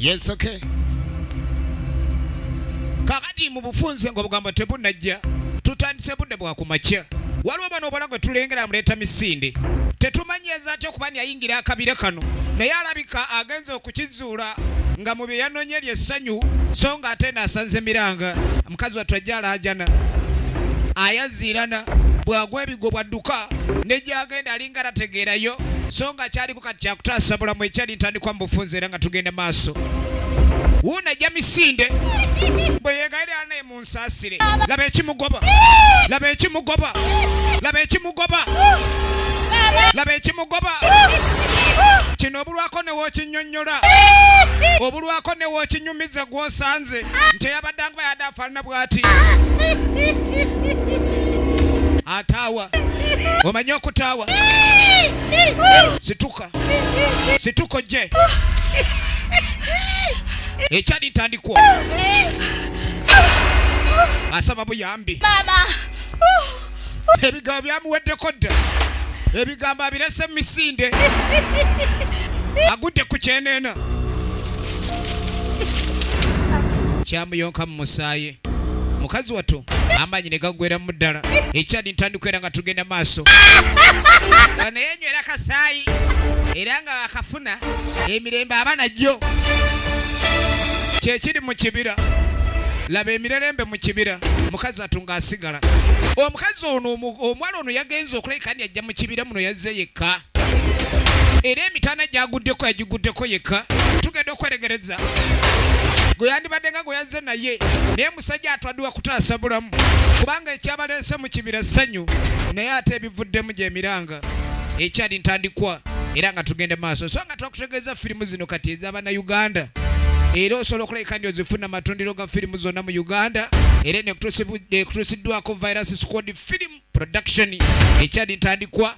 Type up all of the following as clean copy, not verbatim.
Yes, okay. Kakati mu bufunze ng'obugambo tebunnajja, tutandise budde bwa ku makya. Waliwo bano obala gwe tulengera amuleeta misinde. Tetumanyi eza atya okuba nti ayingira akabira kano, naye alabika agenze okukizuula nga mu bye yanonye lye ssanyu, so nga ate naasanze miranga. Mukazi wattu ajja alaajana, ayaziirana, bw'agwa ebigwo bw'adduka ne gy'agenda alinga tategeerayo, so nga kyaliko kati kyakutaasa bulamu. Ekyali ntandikwa mu bufunze era nga tugenda maaso. Wuuno ajja misinde bwe yeegayirira naye munsaasire. Laba ekimugoba, laba ekimugoba, laba ekimugoba, laba ekimugoba kino. Obulwako ne w'okinnyonnyola, obulwako ne w'okinyumiza gw'osanze nti eyabadde angoba yadde afaanana bw'ati. Ataawa, omanyi okutaawa? Situka, situka ojje. Ekyali ntandikwa asaba buyambi. Ebigambo byamuweddeko dda, ebigambo abirese mu misinde, agudde ku kyeneena kyamuyonka mu musaayi. Mukazi wattu amaanyi ne gaggweramu ddala. Ekyali ntandikwa era nga tugenda maaso. Ono yenywera kasaayi era nga wakafuna emirembe aba nagyo. Kyekiri mu kibira, laba emirerembe mu kibira. Mukazi wattu ng'asigala. Omukazi ono, omuwala ono yagenze okulabika nti ajja mu kibira muno, yazze yekka, era emitaana gyaguddeko yagiguddeko yekka. Tugenda okweregereza gwe yandibadde nga gwe yazze naye, naye musajja atwaddiwa kutaasa bulamu, kubanga ekyabaleese mu kibira ssanyu, naye ate ebivuddemu gyemiranga. Ekyali ntandikwa era nga tugenda maaso, so nga twakutegeeza firimu zino kati ez'Abannayuganda, era osobola okulabika nti ozifuna matundiro ga firimu zonna mu Uganda, era eno ekutuusiddwako Virus Squad Film Production. Ekyali ntandikwa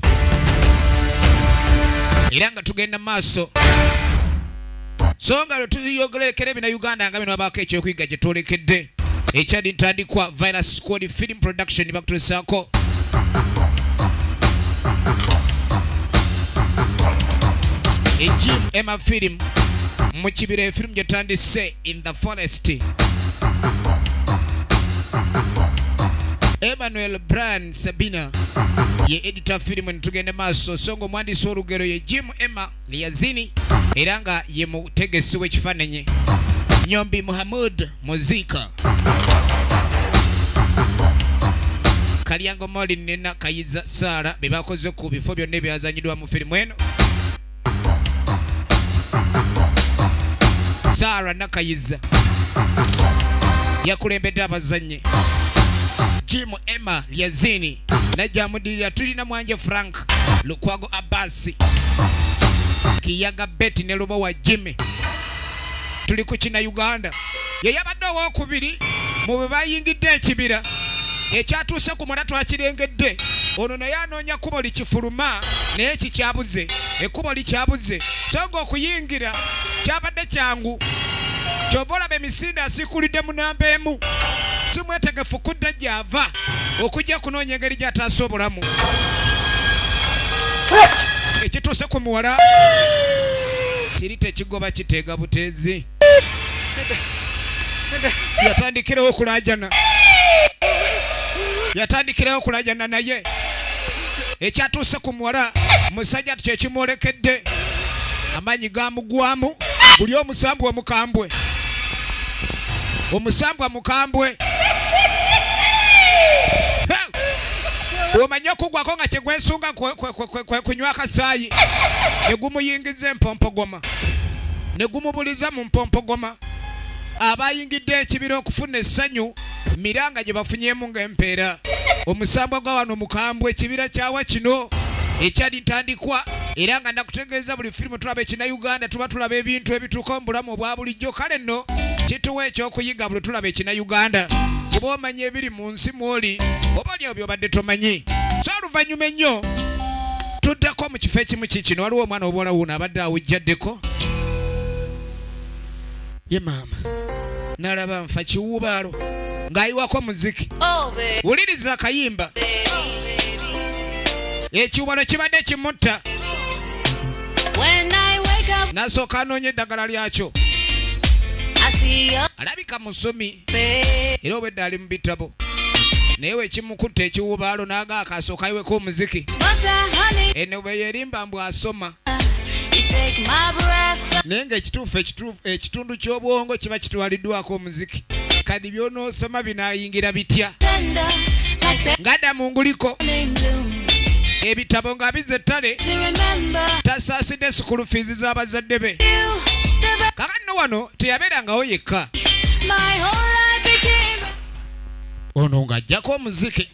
era nga tugenda maaso, so nga lwe tuyogerekera ebina Uganda nga bino babaako ekyokuyiga gye twolekedde. Ekyali ntandikwa, Virus Squad Film Production bakutuusaako Ejim Emma Film mu kibira, efirimu gye tandise In the Forest. Emmanuel Brian Sabina ye editor firimu, netugende maaso. So nga omwandiisi w'olugero ye Jim Emma Liyazini, era nga ye mutegesi w'ekifaananyi Nyombi Muhammad Muzika. Kalyango Molin nena Kayiza Sara be bakoze ku bifo byonna ebyazanyidwa mu firimu eno. Sara Nakayiza yakulembedde abazannyi, Jim Emma Lyazini najja amudirira. Tulina Mwanje Frank, Lukwago Abasi, Kiyaga Betty ne Lubowa Jimmy. Tuli ku kina Uganda. Ye yabadde owokubiri mu bwe bayingidde ekibira. Ekyatuuse ku mwala twakirengedde. Ono naye anoonya kkubo likifuluma, naye kikyabuze, ekkubo likyabuze, so nga okuyingira kyabadde kyangu. Kyova olaba emisinde asiikulidde mu namba emu, si mwetegefu kudda gy'ava okujja kunoonya engeri gy'ataasa obulamu. Ekituuse ku muwala kiri tekigoba, kiteega buteezi. Yatandikirawo okulajana, yatandikirawo okulajana, naye ekyatuuse ku muwala musajja kyekimwolekedde, amaanyi gamugwamu. Guli omusambwa omukambwe, omusambwa mukambwe, omanye okugwako nga kyegwesunga kwe kunywa akasaayi, ne gumuyingiza empompogoma, ne gumubuliza mu mpompogoma. Abayingidde ekibira okufuna essanyu, miranga gye bafunyemu ng'empeera. Omusambwa gwa wano mukambwe. Ekibira kyawa kino? Ekyali ntandikwa era nga nakutegeeza, buli firimu tulaba ekina Uganda tuba tulaba ebintu ebituuka mu bulamu obwa bulijjo. Kale nno kituwa ekyokuyiga buli tulaba ekina Uganda, kuba omanya ebiri mu nsi mwoli, oba oli byobadde tomanyi. So oluvannyuma ennyo tuddako mu kifo ekimu kikino, waliwo omwana obuwala wuuno abadde awujjaddeko ye maama nalaba nfa kiwuubaalo ng'ayiwako muziki. Wuliriza akayimba, ekiwuubalo kibadde kimutta, nasooka anoonya eddagala lyakyo. Alabika musomi era obwedda ali mu bitabo, naye wekimukutta ekiwubaalo n'aga akasooka ayiweko omuziki. Eno bwe yerimba mbu asoma, naye ng'ekituufu ekitundu ky'obwongo kiba kitwaliddwako omuziki. Kati by'onoosoma binaayingira bitya? Ng'adda mu nguliko ebitabo ng'abizza ettale, tasaasidde sukulu fiizi z'abazadde be. Kakati no wano teyabeerangawo yekka, ono ng'ajjako omuziki.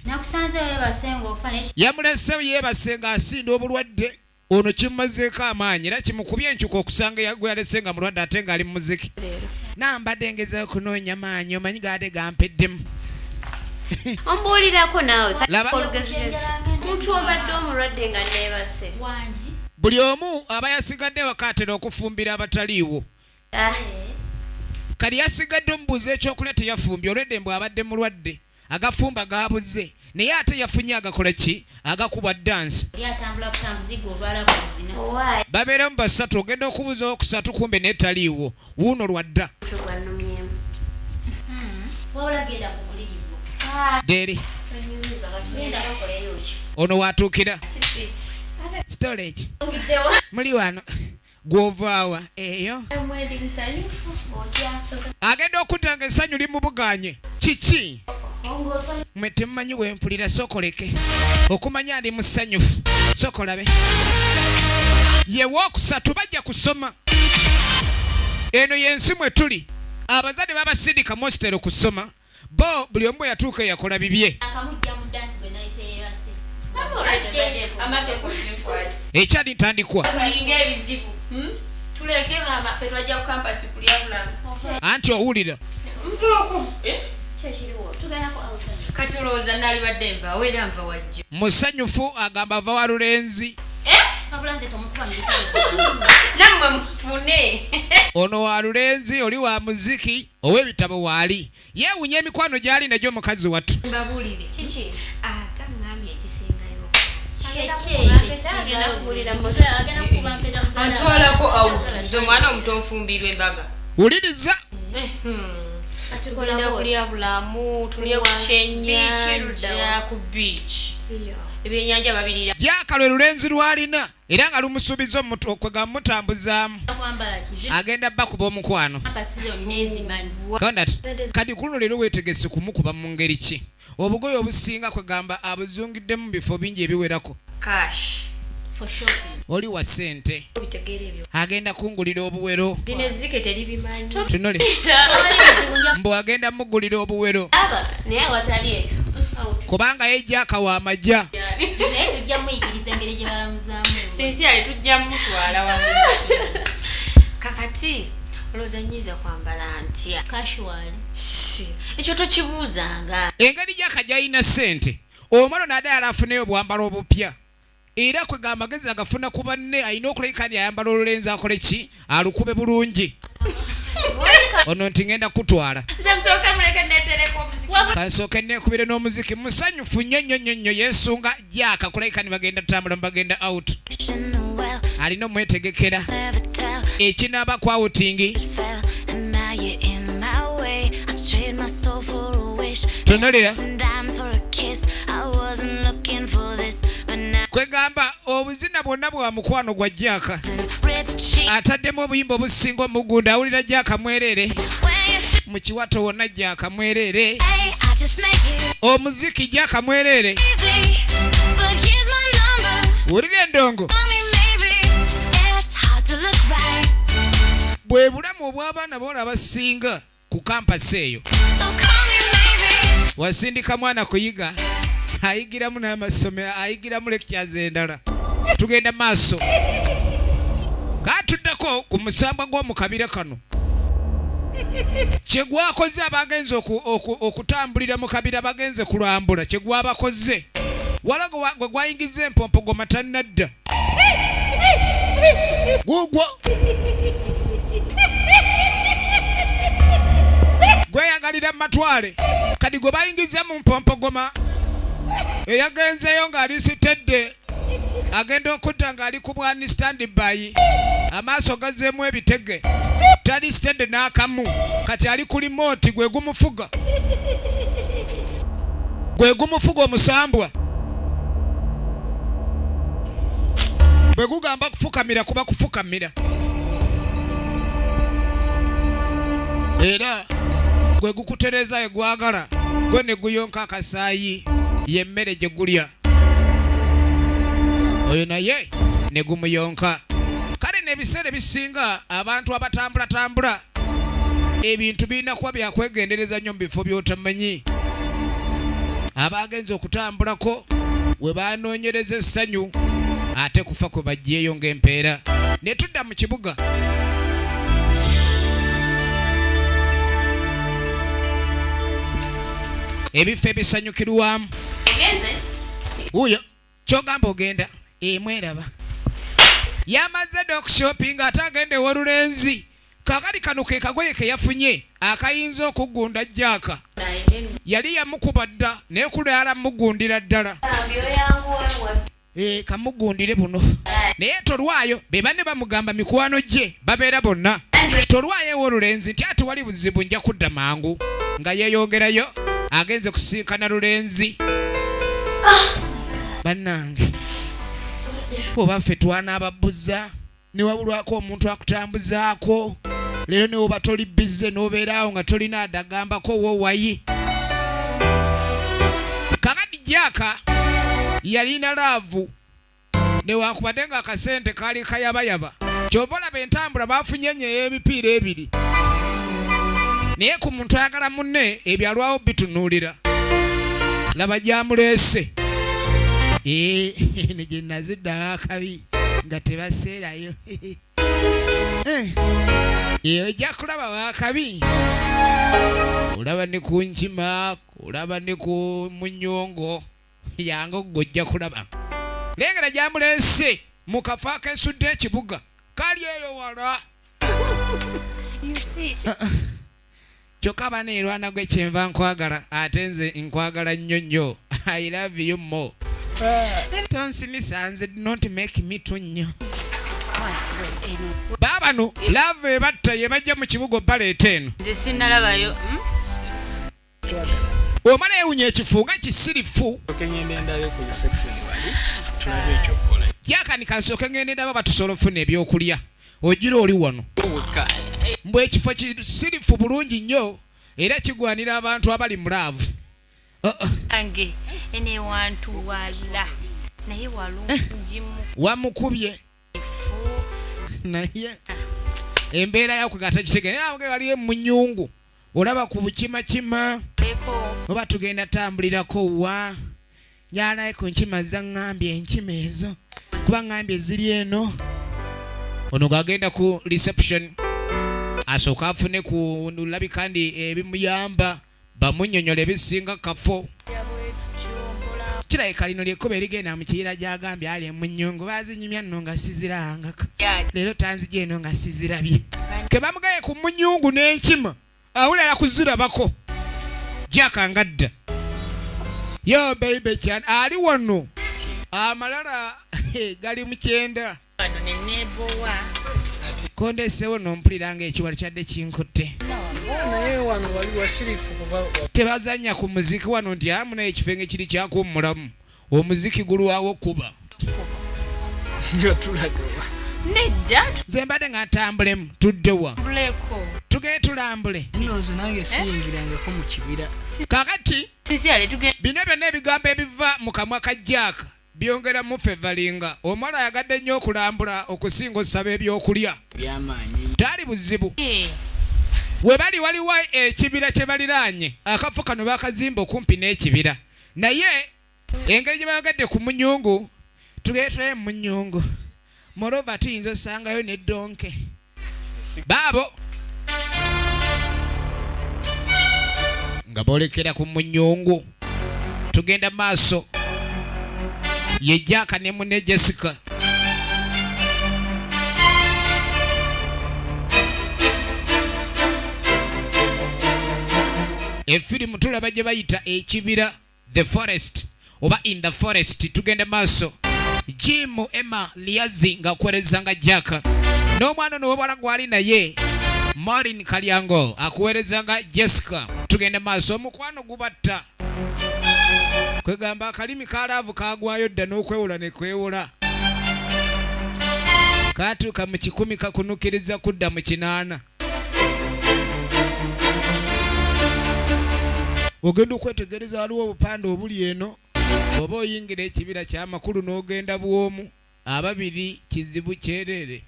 Yamulese yeebase ng'asinda obulwadde. Ono kimumazeeko amaanyi era kimukubye enkyuka okusanga gwe yalese nga mulwadde ate ng'ali mu muziki. Nambadde ngeza okunoonya maanyi, omanyi gaade gampeddemu. Ombuulirako naawe. Laba. Olugezigezi muntu obadde omulwadde nga neebase. Buli omu aba yasigadde waka atera okufumbira abataliiwo. Kati yasigadde omubuuza ekyokulya teyafumbye, olwedde mbu abadde mulwadde, agafumba gabuze, naye ate yafunye agakola ki, agakuba dansi. Babeeramu basatu, ogenda okubuuza owokusatu kumbe naye taliiwo, wuuno lwadda. Deri ono watuukira storage muli wano gw'ovaawa eyo agenda okudda nga essanyu limubuganye. Kiki mwe temumanyi wempulira? Sokoleke okumanya ndi musanyufu. Sokolabe ye wokusatu bajja kusoma. Eno yensi mwe tuli, abazadde babasindika mositero kusoma, bo buli omu bwe yatuuka yakola bibye. Ekyali ntandikwa. Tulinga ebizibu, Tuleke maama, ffe twajja ku campus kulya bulamu. Anti owulira. Nvaoko, eh? Kati olowooza naalibadde nvaawo era nva wajja. Musanyufu, agamba ava wa lulenzi. Nammwe mufune. Ono wa lulenzi, oli wa muziki, ow'ebitabo waali yeewunya emikwano gy'ali nagyo omukazi wattu. Mbabuulire ate aŋŋambye ekisingayo. Antwalako out, nze omwana omuto nfumbirwa embaga. Wuliriza. Tugenda kulya bulamu, tulye ku kyennyanja ku beach, ebyennyanja babirira. Jaka lwe lulenzi lwalina era nga lumusuubiza okwega mutambuzaamu, agenda bakuba omukwano. Konat kati ku luno leero weetegese kumukuba mu ngeri ki? Obugoye obusinga kwegamba abuzungiddemu mu bifo bingi ebiwerako. Cash. Oli wa ssente. Bitegeera ebyo. Agenda kungulira obuwero. Lino ezzike teribimanyi. Tunole mbu agenda mugulira obuwero. Naye awatali ekyo. Kubanga ye Jaka wa majja. Naye tujja muyigiriza engeri gye balamuzaamu. Sincerely, tujja mutwala wamu. Kakati olowooza nyinza kwambala ntya? Casual. Si, ekyo tokibuuzanga. Engeri Jaka gyalina ssente, omwana naddala afuneyo obwambalo obupya, era kwega amagezi agafuna ku banne, alina okulabika nti ayambala olulenzi akole ki, alukube bulungi. Ono nti ngenda kutwala. Nze musooke muleke netereko omuziki. Kansooke neekubire n'omuziki. Musanyufu nnyo nnyo nnyo nnyo, yeesunga Jaka kulabika ni bagenda tambula, bagenda out, alina omwetegekera ekinaaba ku outing. Tunulira, kwegamba obuzina bwonna bwa mukwano gwa Jaka, ataddemu obuyimba obusinga omugunda. Awulira Jaka mwerere mu kiwato wonna, Jaka mwerere, omuziki Jaka mwerere. Wulira endongo. Bwe bulamu obw'abaana boola abasinga ku campus eyo. Wasindika mwana kuyiga, ayigiramu n'amasomero, ayigiramu lectures endala. Tugenda maaso, katuddako ku musambwa gw'omu kabira kano kye gwakoze abagenze okutambulira mu kabira, bagenze kulambula, kye gwabakoze wala gwe gwayingiza empompogoma tannadda gugwo gweyagalira mu matwale. Kati gwe bayingiza mu mpompogoma eyagenzeyo ng'alisitedde. Agenda okutta ng'ali ku bwani stand by, amaaso gazzeemu ebitege, tali steady n'akamu. Kati ali ku remote, gwe gumufuga, gwe gumufuga. Omusambwa bwe gugamba kufukamira, kuba kufukamira, era gwe gukutereza egwagala gwe ne guyonka akasaayi, yemmere gye gulya. Oyo naye ne gumuyonka. Kale n'ebiseera ebisinga abantu abatambulatambula, ebintu birina kuba byakwegendereza nnyo mu bifo by'otamanyi. Abagenza okutambulako we banoonyereza essanyu, ate kufa kwe baggyeyo ng'empeera. Ne tudda mu kibuga. Ebifo ebisanyukirwamu. Ogenze? Wuuyo kyogamba ogenda emweraba yamaze dda okushopinga, ate agenda ew'olulenzi. Kakati kano ke kagoye ke yafunye akayinza okuggunda Jaaka. Yali yamukuba dda, naye kulala mugundira ddala. Eh, kamugundire buno. Naye tolwayo, be banne bamugamba, mikwano gye babeera bonna, tolwayo ew'olulenzi nti ate wali buzibu, nja kudda mangu. Nga yeeyongerayo, agenze kusinkana lulenzi. Bannange, oba ffe twanaababuza newabulwako omuntu akutambuzaako leero, newoba toli busy n'obeeraawo nga tolina adagambako wo wayi. Kakati Jaaka yalina love, newankubadde nga akasente kaali kayabayaba. Kyova olaba entambula bafunye enyo ey'emipiira ebiri, naye ku muntu ayagala munne ebyalwawo bitunuulira. Laba gyamuleese eno gye nazidda akabi nga tebaseerayo. Eh, ojja kulaba wakabi, olaba ne ku nkima, olaba ne ku munyongo yange ogwo, ojja kulaba. Lengera gyamuleese mu kafo akesudde ekibuga, kali eyo wala. You see. Kyokka baneerwana gwe kyenva nkwagala, ate nze nkwagala nnyo nnyo. I love you more. Tonsinisa nze, do not make me to nnyo. Baabano love ebatta, ye bajja mu kibuga baleeta eno. Nze sinnalabayo, Omala ewunya ekifo nga kisirifu. Ngende ndabe ku reception wali, tulabe ekyokukola. Jakanika, nsooke ngende ndaba batusobola okufuna ebyokulya. Ogira oli wano. Wekka. Mbwe ekifo kisirifu bulungi nnyo, era kigwanira abantu abali mu love. Oh, oh. Ange ene ewantu wala, naye walungi mu Wamukubye. kifo. Naye embeera yakwe takitegere. Naye waliyo emunyungu, olaba ku bukimakima. Leko. Oba tugenda tambulirako wa nyalaye ku nkima zaŋŋambye, enkima ezo kuba ŋŋambye ziri eno. Ono gagenda ku reception asooka afune ku labika ndi ebimuyamba, bamunnyonnyola ebisinga kafo. Kirabika lino lyekkubo erigenda mu kiyira gyagambye ali emunyungu. Bazinyumya nno nga sizirangako, leero tanzija eno nga sizirabye. Ke bamugaye ku munyungu n'enkima, awulala kuzirabako. Jaka ngadda yo baby kyan ali wano, amalala gali mu kyenda. Wano nenebowa. Kondesewo nompulira nga ekiwalo kyadde kinkutte. Naye wano wali wasirifu kuba Tebazanya ku muziki wano nti amu, naye ekifenge kiri kyakuwummulamu, omuziki gulwawo kuba. Nga tulagawa? Nedda. Nze mbadde nga ntambulemu, tuddewa? Tulambuleko. Tugende tulambule. Zino nze nange siyingirangako mu kibira. Kakati Sisyale tugende. Bino byonna ebigambo ebiva mu kamwa ka Jaaka byongera mufevalinga. Omuwala ayagadde nnyo okulambula okusinga osaba ebyokulya. Byamaanyi. Taali buzibu. We bali waliwo ekibira kye baliraanye. Akafo kano bakazimba okumpi n'ekibira, naye engeri gye bayogedde ku munyungu, tugende tulabe mu munyungu. Moreover, tuyinza osangayo ne donkey. Baabo nga boolekera ku munyungu. Tugenda maaso, ye Jaaka ne munne Jessica. Efirimu tulaba gye bayita ekibira, the forest oba in the forest. Tugenda maaso. Jim Emma Liazi ng'akuweereza nga Jack n'omwana ono ow'obuwala gw'ali naye Maureen Kalyango akuweereza nga Jessica. Tugenda maaso, omukwano gubatta kwegamba akalimi ka laavu kagwayo dda n'okwewola ne kwewola katuuka mu kikumi kakunukiriza kudda mu kinaana. Ogenda okwetegereza waliwo obupande obuli eno bw'oba oyingira ekibira kyamakulu n'ogenda bw'omu ababiri kizibu kyereere.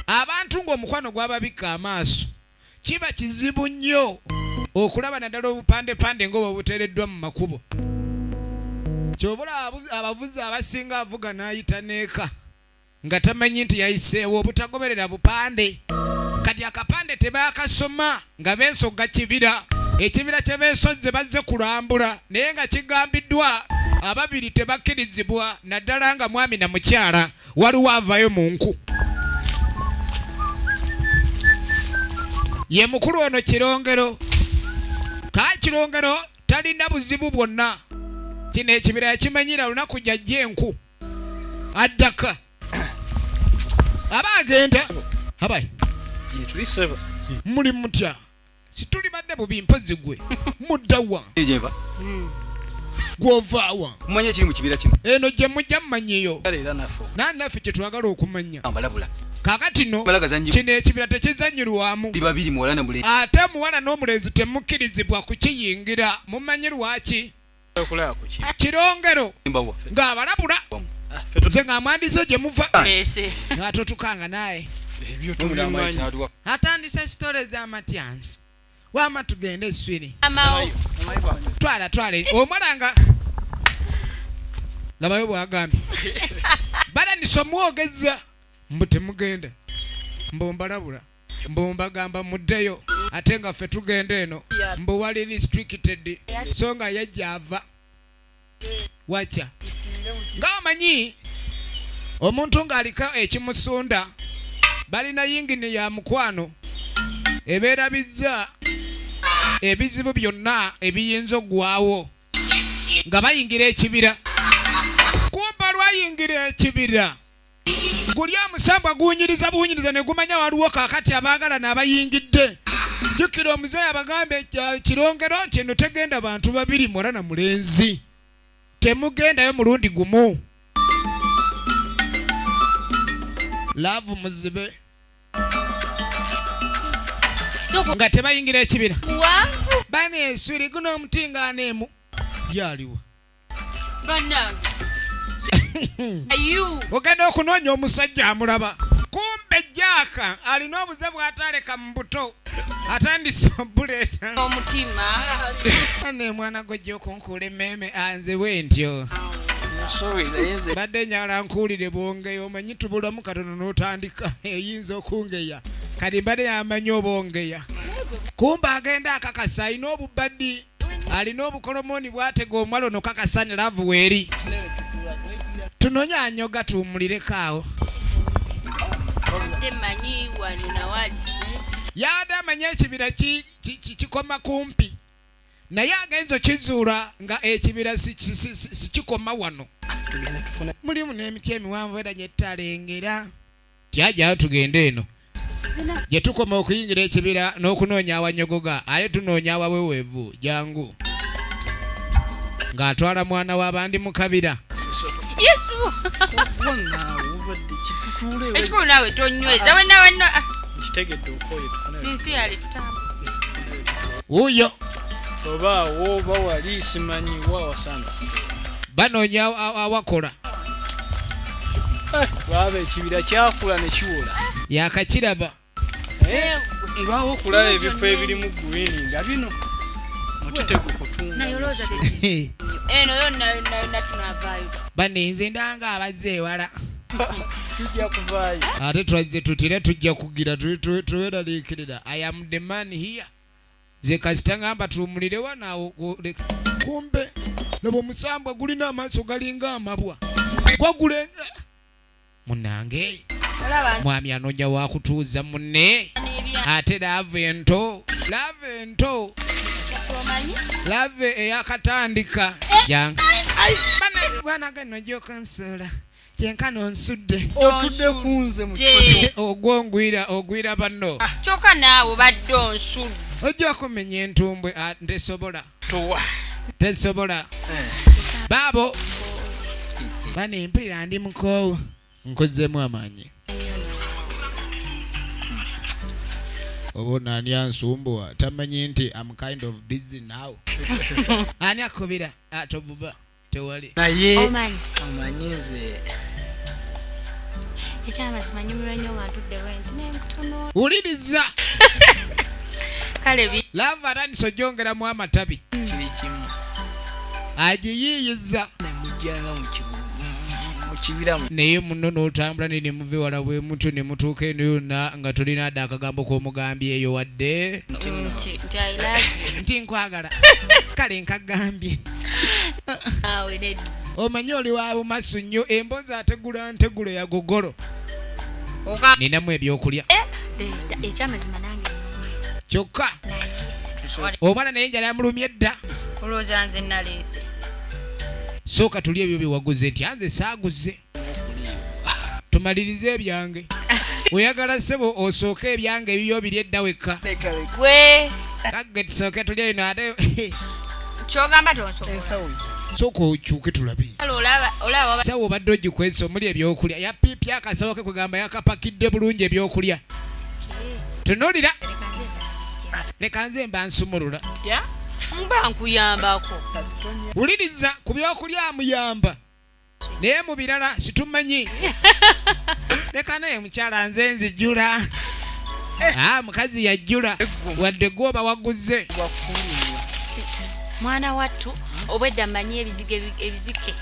Abantu ng'omukwano gwababikka amaaso kiba kizibu nnyo okulaba naddala obupandepande ng'obwo obuteereddwa mu makubo. Ky'ova olaba abavuzi abasinga avuga n'ayita n'eka nga tamanyi nti yayiseewo obutagoberera bupande. Kati akapande tebaakasoma nga beesogga kibira. Ekibira kye beesozze bazze kulambula naye nga kigambiddwa ababiri tebakkirizibwa naddala nga mwami na mukyala waliwo avayo mu nku. Ye mukulu ono Kirongero. Ka Kirongero talina buzibu bwonna. Kino ekibira yakimanyira lunaku gy'ajja enku. Addaka aba agenda abayi muli mutya situli badde bubi mpozi gwe muddawa gwovaawa mumanye ekiri mu kibira kino eno gye mujja mumanyiyo nanaffe kye twagala okumanya kakati no kino ekibira tekizanyirwamu ate muwala n'omulenzi temukkirizibwa kukiyingira mumanyi lwaki Kirongero ng'abalabula nze nga mwandize gye muva ng'atotukanga naye atandise sitole z'amatyansi wama tugende eswiri twala twala omwana nga labayo bwagambye balanisa omwogeza mbu temugenda mbu mbalabula mbu mbagamba muddeyo ate nga ffe tugenda eno mbu wali restricted so nga yajja ava wacha nga omanyi omuntu ng'aliko ekimusunda balina yingini ya mukwano ebeerabizza ebizibu byonna ebiyinza okugwawo nga bayingira ekibira kumba lwayingira ekibira Guli omusambwa guwunyiriza buwunyiriza ne gumanya waliwo kaakati abaagalana abayingidde. Jjukira omuzeeyi abagambe kirongero nti eno tegenda bantu babiri muwala na mulenzi. Temugendayo mulundi gumu. Laavu muzibe. Nga tebayingira ekibira. Bana eswiri guno omuti nga aneemu. Yaliwa. Bannange. Ogenda okunoonya omusajja amulaba kumbe jaaka alina obuze bw'ataleka mu buto atandise obuleeta omutima ane mwana gwejja okunkuula emmeeme anze bwe ntyo badde njagala nkuwulire bwongeya omanyi tubulamu katono n'otandika eyinza okungeya kati mbadde yamanyi obongeya kumbe agenda akakasa alina obubadi alina obukolomooni bwatega omuwala ono kakasa ne laavu weeri tunonye anyoga tuwumulireko awo yabadde amanyi ekibira kikoma kumpi naye agenza okizuula nga ekibira sikikoma wano mulimu n'emiti emiwanvu era gyetutalengera Jajja tugende eno gye tukoma okuyingira ekibira n'okunoonya awanyogoga ate tunoonya awaweweevu jangu ng'atwala mwana w'abandi mu kabira. Yesu! Ekikulu naawe tonyweza wena wena. Nkitegedde okooye tufune. Sincerely tutambule. Wuuyo. Oba awo oba wali simanyi wa wasanga. Banoonya awakola. Eh, baaba ekibira kyakula ne kiwola. Yakakiraba. Eh, ndwawo okulaba ebifo ebirimu green nga bino muti tegukutunga. Naye olowooza eno yonna yonna yonna tunavaayo. Bane nze ndanga abazze ewala. Tujja kuvaayo. Ate twazze tutire tujja kugira tuweraliikirira. I am the man here. Nze kasita ngamba tuwumulire wano awo kumbe laba omusambwa gulina amaaso galinga amabwa gwagulenga munange mwami anonya wakutuuza munne ate laava ento laava ento laava eyakatandika jangu. Bwana gano ojja kyenkana onsudde. Otudde ku nze mu kifo. Ogwongwira ogwira banno. Kyokka naawe obadde onsudde. Ojja kumenya entumbwe ntesobola. Towa. Tesobola. Baabo. Bane mpulira ndi mukoowu. Nkozeemu amaanyi. Oba ani ansumbuwa tamanyi nti I'm kind of busy now. Ani akubira tobuba tewali. Naye omanyi omanyi nze ekyamazima nyumirwa nnyo nga ntudde bwe nti nenkutono. Wuliriza. Kale Lava atandise ogyongeramu amatabi. Kiri kimu. Agiyiiyiza. Ne mujjanga mu kibira. Naye muno n'otambula ne muva ewala bwe mutyo ne mutuuka eno yonna nga tolina dda akagambo k'omugambye eyo wadde. Nti I love you. Nti nkwagala. Kale nkagambye. Awe nedda. Omanyi oli wa bumasu nnyo emboozi ategula ntegulo ya gogolo. Ninamu ebyokulya. Ekyamazima nange. Kyokka. Omwana naye enjala yamulumye dda. Olowooza nze naleese. Sooka tulye ebyo bye waguze nti anze saaguze. Tumalirize ebyange. Oyagala ssebo osooke ebyange ebibyo birye dda wekka. Gwe. Kagge tusooke tulye bino ate. Ky'ogamba tonsobola. Sooka okyuke tulabe. Olaba. Sawo obadde ogikwesa omuli ebyokulya. Yapiipye akasawo ke kugamba yakapakidde bulungi ebyokulya. Tunuulira. Leka nze mba nsumulula. Mba nkuyambako. Wuliriza ku byokulya amuyamba. Naye mu birala situmanyi. Leka naye mukyala nze nzijula. Mukazi yajjula. Wadde gwoba waguze. Mwana wattu obwedda mmanyi ebizike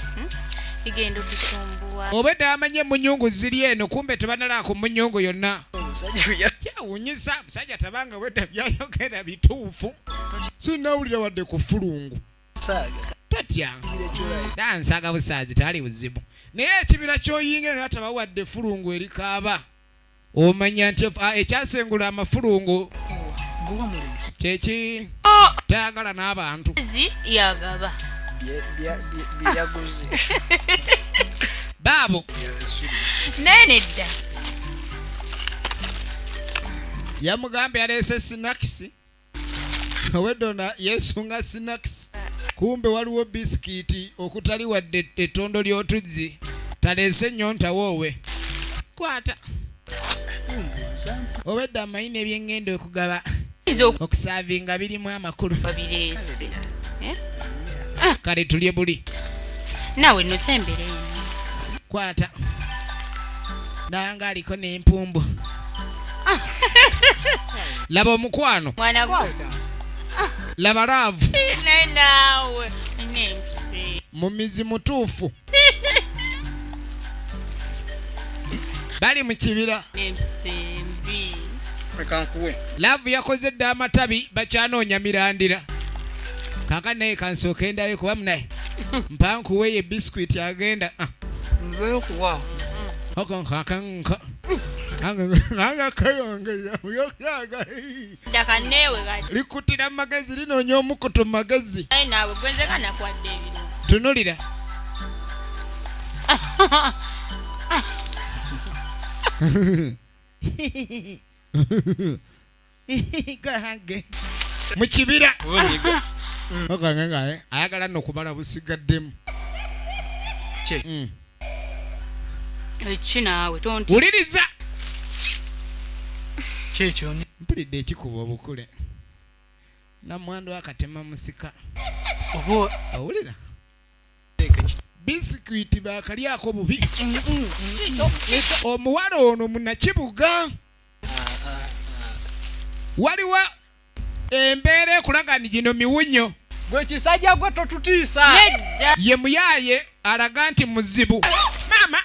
bigenda okusumbuwa. Obwedda amanyi emunyungu ziri eno kumbe tebanala ku munyungu yonna. Kyewuunyisa musajja tabanga bwedda byayogera bituufu. Sinnawulira wadde ku fulungu. Tatya. Dansaaga busaazi tali buzibu. Naye ekibira ky'oyingira naye tabawadde fulungu erikaaba. Omanya nti ekyasengula amafulungu kyeki tayagala n'abantu. Yagaba. Byaguze. Baabo. Naye nedda. Yamugambye yaleese snacks. Owedona yeesunga snacks. Kumbe waliwo bisikiti okutali wadde ettondo ly'otuzzi. Taleese nnyonta woowe. Kwata. Obwedda amanyi n'ebyengendo okugaba. Okusaavinga birimu amakulu. Babireese. Kale tulye buli. Naawe nno sembera eno. Kwata. Nanga aliko n'empumbu. Laba omukwano. Mwana gwe. Laba laavu. Naye naawe n'empisi. Mumizi mutuufu. Bali mu kibira. N'empisi mbi. Laavu yakoze dda amatabi bakyanoonya mirandira. Kaakati naye kansooke ndabe kuba munaye. Mpa nkuwe ye biscuit agenda. Nze kuwa. Likutira magezi linoonya omukutu magezi. Naye naawe gwe nze nga nakwadde ebirungo. Tunulira. Mu kibira. Ayagala nno kubala busigaddemu. Eki naawe tonti. Wuliriza. Kyekyo. Mpulidde ekikuba obukule. Namwandu akatema musika. Oba owulira? Bisikuiti baakalyako bubi. Omuwala ono munnakibuga. Waliwo embeera ekulaga nti gino miwunyo. Gwe kisajja gwe totutiisa. Nedda. Ye muyaaye alaga nti muzibu. Maama,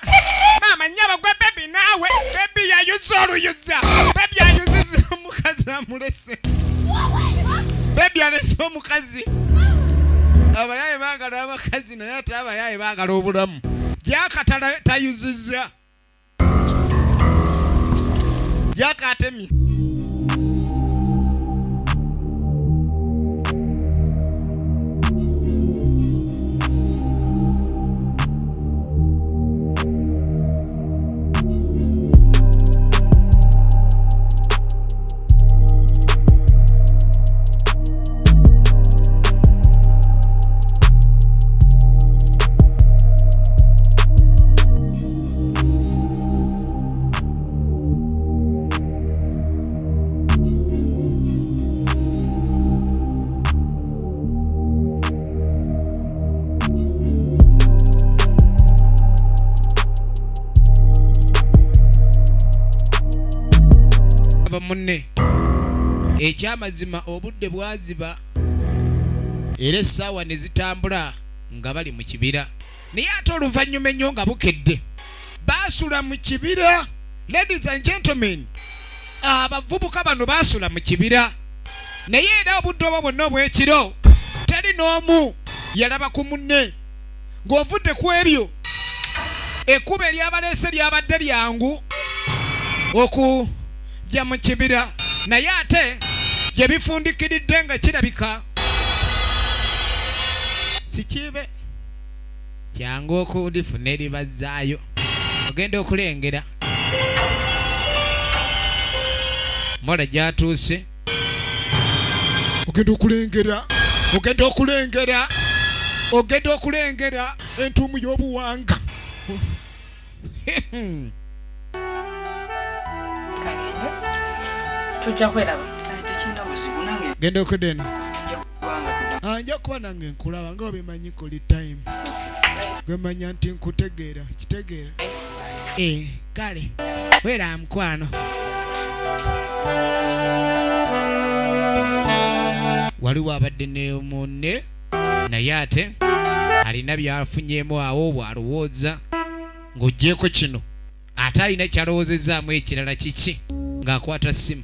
maama nnyaba gwe bebi naawe. Bebi yayuza oluyuza. Bebi ayuziza omukazi amulese. Bebi alese omukazi. Abayaaye baagala abakazi naye ate abayaaye baagala obulamu. Jaaka tayuzizza. Jaaka atemye. kulaba munne. Ekyamazima obudde bwaziba era essaawa ne zitambula nga bali mu kibira. Naye ate oluvannyuma ennyo nga bukedde baasula mu kibira. Ladies and gentlemen, abavubuka bano baasula mu kibira, naye era obudde obwo bwonna obw'ekiro teri n'omu yalaba ku munne. Ng'ovudde ku ebyo, ekkubo eryabaleese lyabadde lyangu okujja mu kibira, naye ate gye bifundikiridde nga kirabika si kibe kyangu okulifuna eribazzaayo. Ogenda okulengera mola gy'atuuse, ogenda okulengera, ogenda okulengera, ogenda okulengera entuumu y'obuwanga. Kagende tujja kweraba. Tekirina buzibu nange. Genda okudda eno. Kubanga tudda. Nja kuba nange nkulaba nga obimanyi kuli time. Gwemanya nti nkutegeera, kitegeera. Kale wera mukwano. Waliwo abadde ne munne naye ate alina by'afunyeemu awo bw'alowooza ng'oggyeeko kino ate alina ky'alowoozezaamu ekirala kiki ng'akwata ssimu.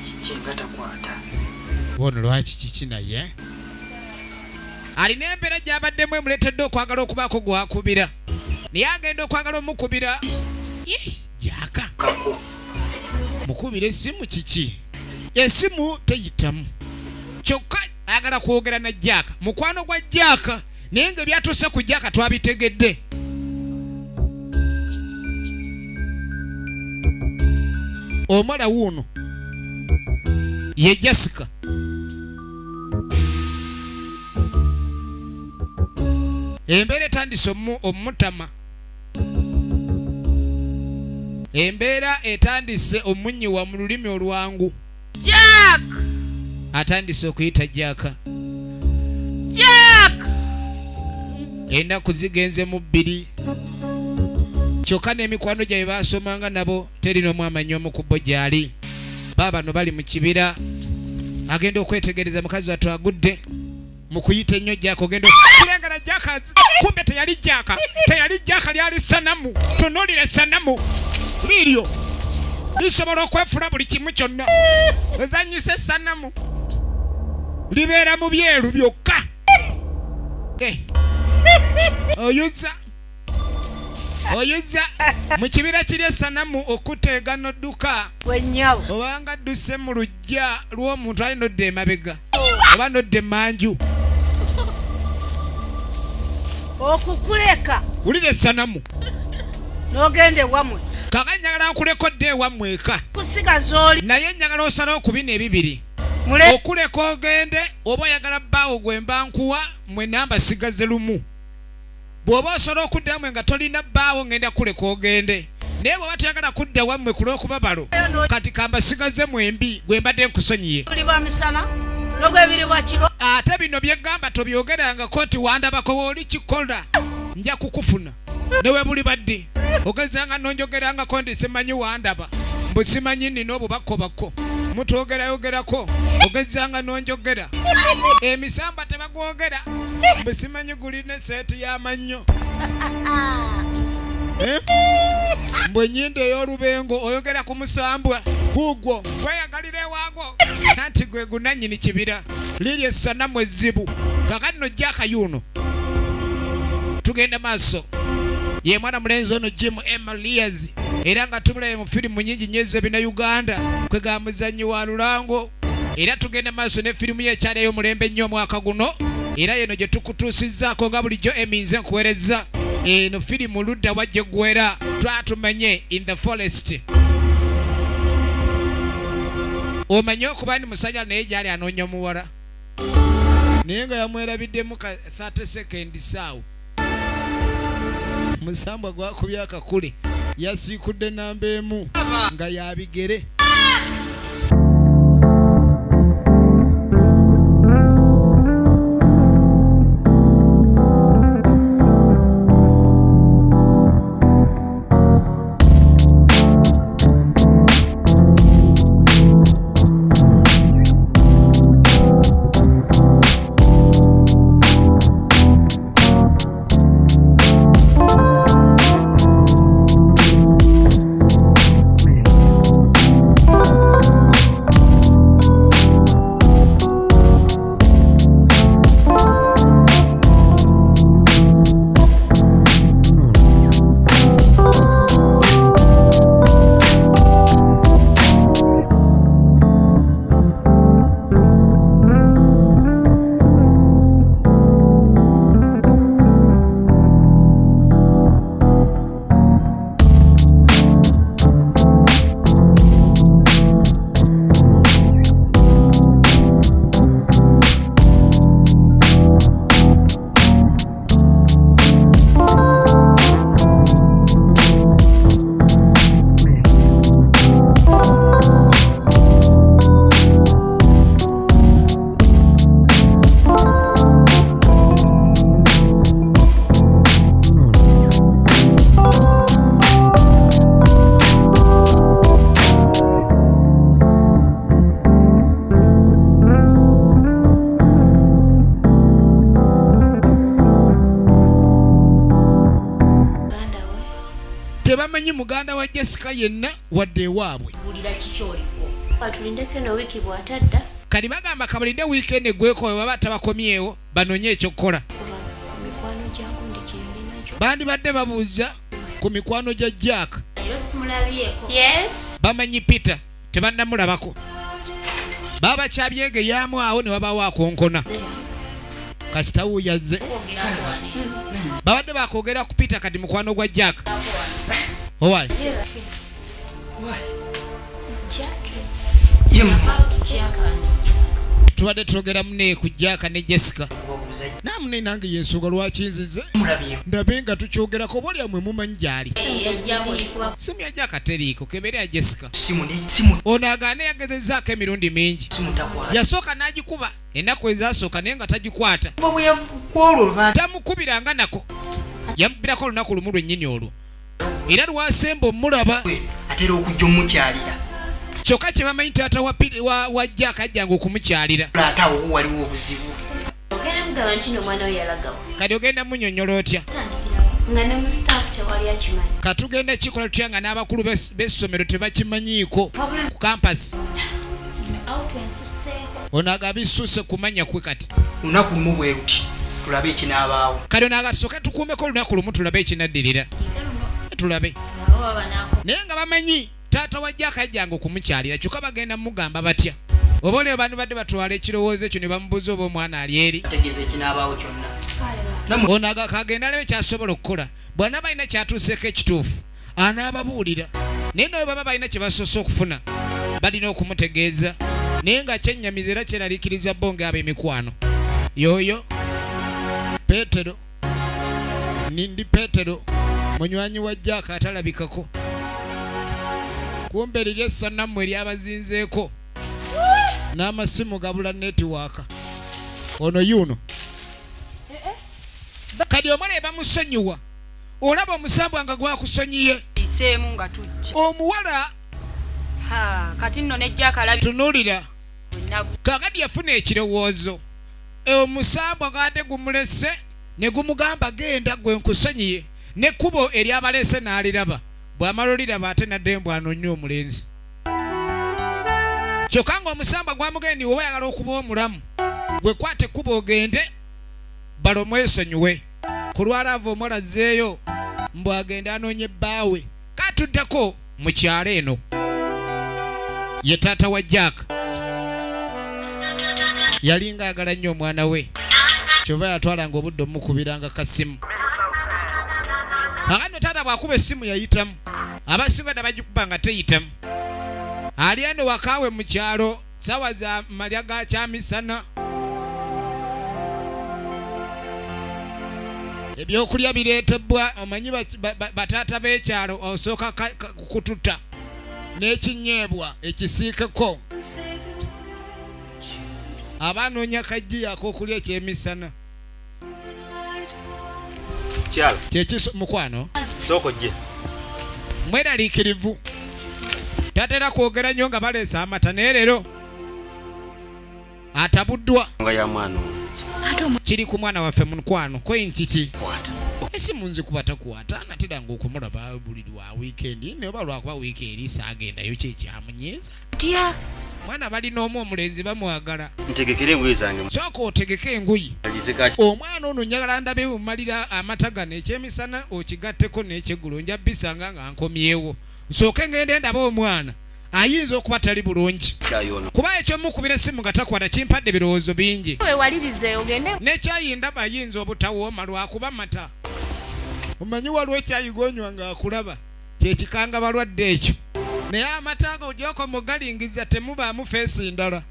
Kiki nga takwata? Ono lwaki kiki naye? Alina embeera gy'abaddemu emuleetedde okwagala okubaako gw'akubira, naye agenda okwagala omukubira. Ih, Jaaka. Kako. Mukubira essimu kiki? Essimu teyitamu. Kyokka ayagala kwogera na Jaaka, mukwano gwa Jaaka, naye nga ebyatuuse ku Jaaka twabitegedde. Omuwala wuuno ye Jessica. Embeera etandise omutama. Embeera etandise omunyiwa mu lulimi olwangu. Jack! Atandise okuyita Jack. Jack! Ennaku zigenze mu bbiri. Kyokka n'emikwano gyabwe baasomanga nabo teri n'omu amanyi omu ku bo gy'ali. Baabano bali mu kibira. Agenda okwetegereza mukazi wattu agudde mu kuyita ennyo Jack. Ogenda okulengera Jack kumbe teyali Jack. Teyali Jack, lyali sanamu. Tunuulira sanamu liiryo lisobola okwefula buli kimu kyonna. Ozannyisa essanamu libeera mu byeru byokka. Oyuza. Oyuza mu kibira kiri essanamu okuteega n'odduka. Wenyawo. Obanga dduse mu luggya lw'omuntu ali n'odda emabega oba n'odda emmanju. Okukuleka. Wulira essanamu. N'ogenda ewammwe. Kaakati njagala nkuleka odde ewammwe eka. Kusigaza oli. Naye njagala osalewo ku bino ebibiri. Okuleka ogende oba oyagala bbaawo gwe mba nkuwa mwe namba sigaze lumu. Bw'oba osobola okudda wammwe nga tolina bbaawo ngenda kuleka ogende. Naye bw'oba toyagala kudda wammwe ku lw'okuba balo, kati kamba sigaze mwembi gwe mbadde nkusonyiye. Buli bwa misana, n'ogw'ebiri bwa kiro. Ate bino bye ggamba tobyogerangako nti wandabako w'oli kikola nja kukufuna. Ne we buli badde ogezanga n'onjogerangako nti simanyi wandaba, mbu simanyi nnina obubakobako. Mutwogerayogerako ogezanga n'onjogera. Emisambwa tebagwogera, mbu simanyi gulina esseeti y'amannyo. Mbu ennyindo ey'olubengo oyogera ku musambwa guugwo gweyagalira ewaagwo, anti gwe gunannyini kibira. Liri essanamu ezzibu. Kaakati nno Jack yuno. Tugenda maaso. Ye mwana mulenzi ono Jim Emalias, era nga tumulabe mu firimu nnyingi nnyo ez'ebina Uganda, kwe ga muzannyi wa lulango. Era tugenda maaso ne firimu ye ekyali ey'omulembe ennyo omwaka guno, era yeno gye tukutuusizzaako nga bulijjo Emmy nze nkuweerezza. Eno firimu ludda wa gye ggwera twatumanye in the forest. Omanye okuba ndi musajja naye gy'ali anoonya omuwala, naye nga yamwerabiddemu ka 30 seconds awo. Musambwa gwakubye akakule, yasiikudde namba emu nga ya bigere. Tebamanyi muganda wa Jessica yenna wadde ewaabwe. Batulindeko eno wiiki bw'atadda. Kati bagamba kabalinde wiikendi eggweko, bwe baba tabakomyewo banonye ekyokukola. Kuba ku mikwano gya gundi gye yalina gyo. Bandibadde babuuza ku mikwano gya Jack. Leero simulabyeko. Yes. Bamanyi Peter tebannamulabako, baba bakyabyegeyaamu awo ne wabaawo akonkona. Kasita wuuyazze, babadde bakwogera ku Peter, kati mukwano gwa Jack. Owaaye? Jack. Tubadde twogera mune ku Jack ne Jessica. Kubabuuza. Naamune nange yensonga lwaki nzize. Mulabye? Ndabe nga tukyogerako, oba olyamwe mumanyi gyali. Simu ya Jack teriiko, kebeera ya Jessica. Simu ne simu. Ono agaana, yagezezaako emirundi mingi. Simu takwata. Yasooka n'agikuba ennaku ezasooka naye nga tagikwata. Kuva bwe yakwolwo lwa Tamukubiranga nako, yamubirako olunaku lumu lwennyini olwo era lwasemba omulaba. Atera okujja omukyalira. Kyokka kye bamanyi taata wa Jack ajjanga okumukyalira. Ate awo waliwo obuzibu. Ogenda mugamba nti n'omwana we yalagawa. Kati ogenda munyonnyola otya? Nga ne mu staff tewali akimanyi. Katugenda kikola tutya nga n'abakulu b'essomero tebakimanyiiko ku campus? Awo twensuseeko. Ono agaba bisuuse kumanya kwe kati. Lunaku lumu bwe luti tulabe ekinaabaawo. Kati ono agasooke tukuumeko olunaku lumu tulabe ekinaddirira, tulabe. Abo baba nako. Naye nga bamanyi taata wa Jack ajjanga okumukyalira, kyokka bagenda mugamba batya? Oba olio bandibadde batwala ekirowoozo ekyo ne bamubuuza oba omwana ali eri. Tegeeza ekinaabaawo kyonna. Ono kagenda alabe kyasobola okukola. Bw'anaaba alina kyatuuseeko ekituufu anaababuulira, naye nawe baba balina kye basoose okufuna balina okumutegeeza. Naye nga kyennyamiza era kyeraliikiriza bo ng'ab'emikwano. Yoyo Peetero, nindi Peetero munywanyi wa Jack atalabikako. Kumbe liri essanamu eryabazinzeeko n'amasimu gabula network. Ono yuno kati omwana bamusonyiwa, olaba omusambwa nga gwakusonyiye. Iseemu nga tujja. Omuwala. Ha, kati nno nejja akalabi. Tunuulira. Ennaku. Kakati yafuna ekirowoozo, omusambwa gaate gumulese ne gumugamba, "Genda gwe nkusonyiye," nekkubo eryabalese n'aliraba. Bw'amala oliraba ate nadde mbw anonye omulenzi, kyokka ng'omusambwa gwamugendi, "Oba oyagala okuba omulamu, gwe kwata ekkubo ogende balomwesonyiwe." Ku lwalaava omuwala azzeeyo mbw agende anoonye bbaawe. Katuddako mu kyalo, eno ye taata wa Jack. Yalinga ayagala nnyo omwana we, kyova yatwalanga obudde omukubiranga kasimu. Kakano taata bw'akuba essimu yayitamu, abasinga dda bagikuba nga teyitamu. Ali eno wakaawe mu kyalo, sawa za malya ga kyamisana, ebyokulya bireetebwa. Omanyi bataata b'ekyalo, osooka kututa n'ekinyeebwa ekisiikeko, aba anoonya kajjiya ak'okulya ekyemisana. Kyala. Kyekiso mukwano. Sooka ojje. Mweraliikirivu, tatera kwogera nnyo nga baleese amata, naye leero atabuddwa. Nga ya mwana ono. Kiri ku mwana waffe mukwano koyin kiki? Kwata. Esimu nzikuba takwata, nateranga okumulaba buli lwa wiikendi, naye oba lwakuba wiiki eri saagendayo kyekyamunyiiza. Tya. Mwana balina omu omulenzi bamwagala. Ntegekere engoye zange. Sooka otegeke engoye. Alize kaki. Omwana ono njagala ndabe mumalira amata gano, ekyemisana okigatteko n'ekyeggulo, nja bisanga nga nkomyewo. Nsooke ngende ndabe omwana, ayinza okuba tali bulungi. Kyayi ono. Kuba ekyomukubira essimu nga takwata kimpadde ebirowoozo bingi. Wewalirize ogende. Nekyayi ndaba ayinza obutawooma lwakuba mata. Omanyi waliwo ekyayi gonywa ng'akulaba, kyekikanga balwadde ekyo, naye amata ago gyoko mugalingiza temubaamu face ndala.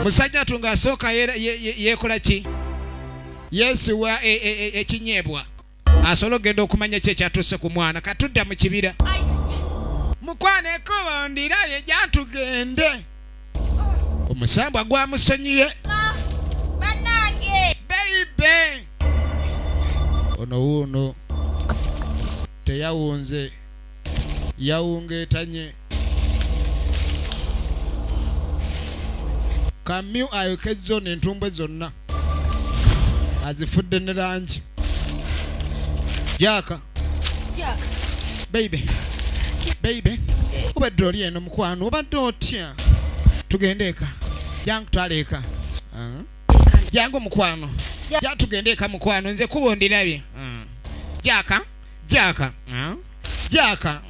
Musajja tu ng'asooka yeekola ki, yeesiwa ekinyeebwa asobole okugenda okumanya ki ekyatuuse ku mwana. Katudda mu kibira, mukwano ekkubo ndiraye, gyantugende. Omusambwa gwamusonyiye. Bannange. Baby, ono wuuno teyawunze, yawungeetanye. Kamyu ayokezza ono entumbwe zonna azifudde ne langi. Jaaka. Jack. Baby, baby, obadde oli eno mukwano, obadde otya? Tugende eka, jangu twala eka. Jangu mukwano, ja tugende eka mukwano, nze kuba ondirabye. Jaka, jaka, jaka,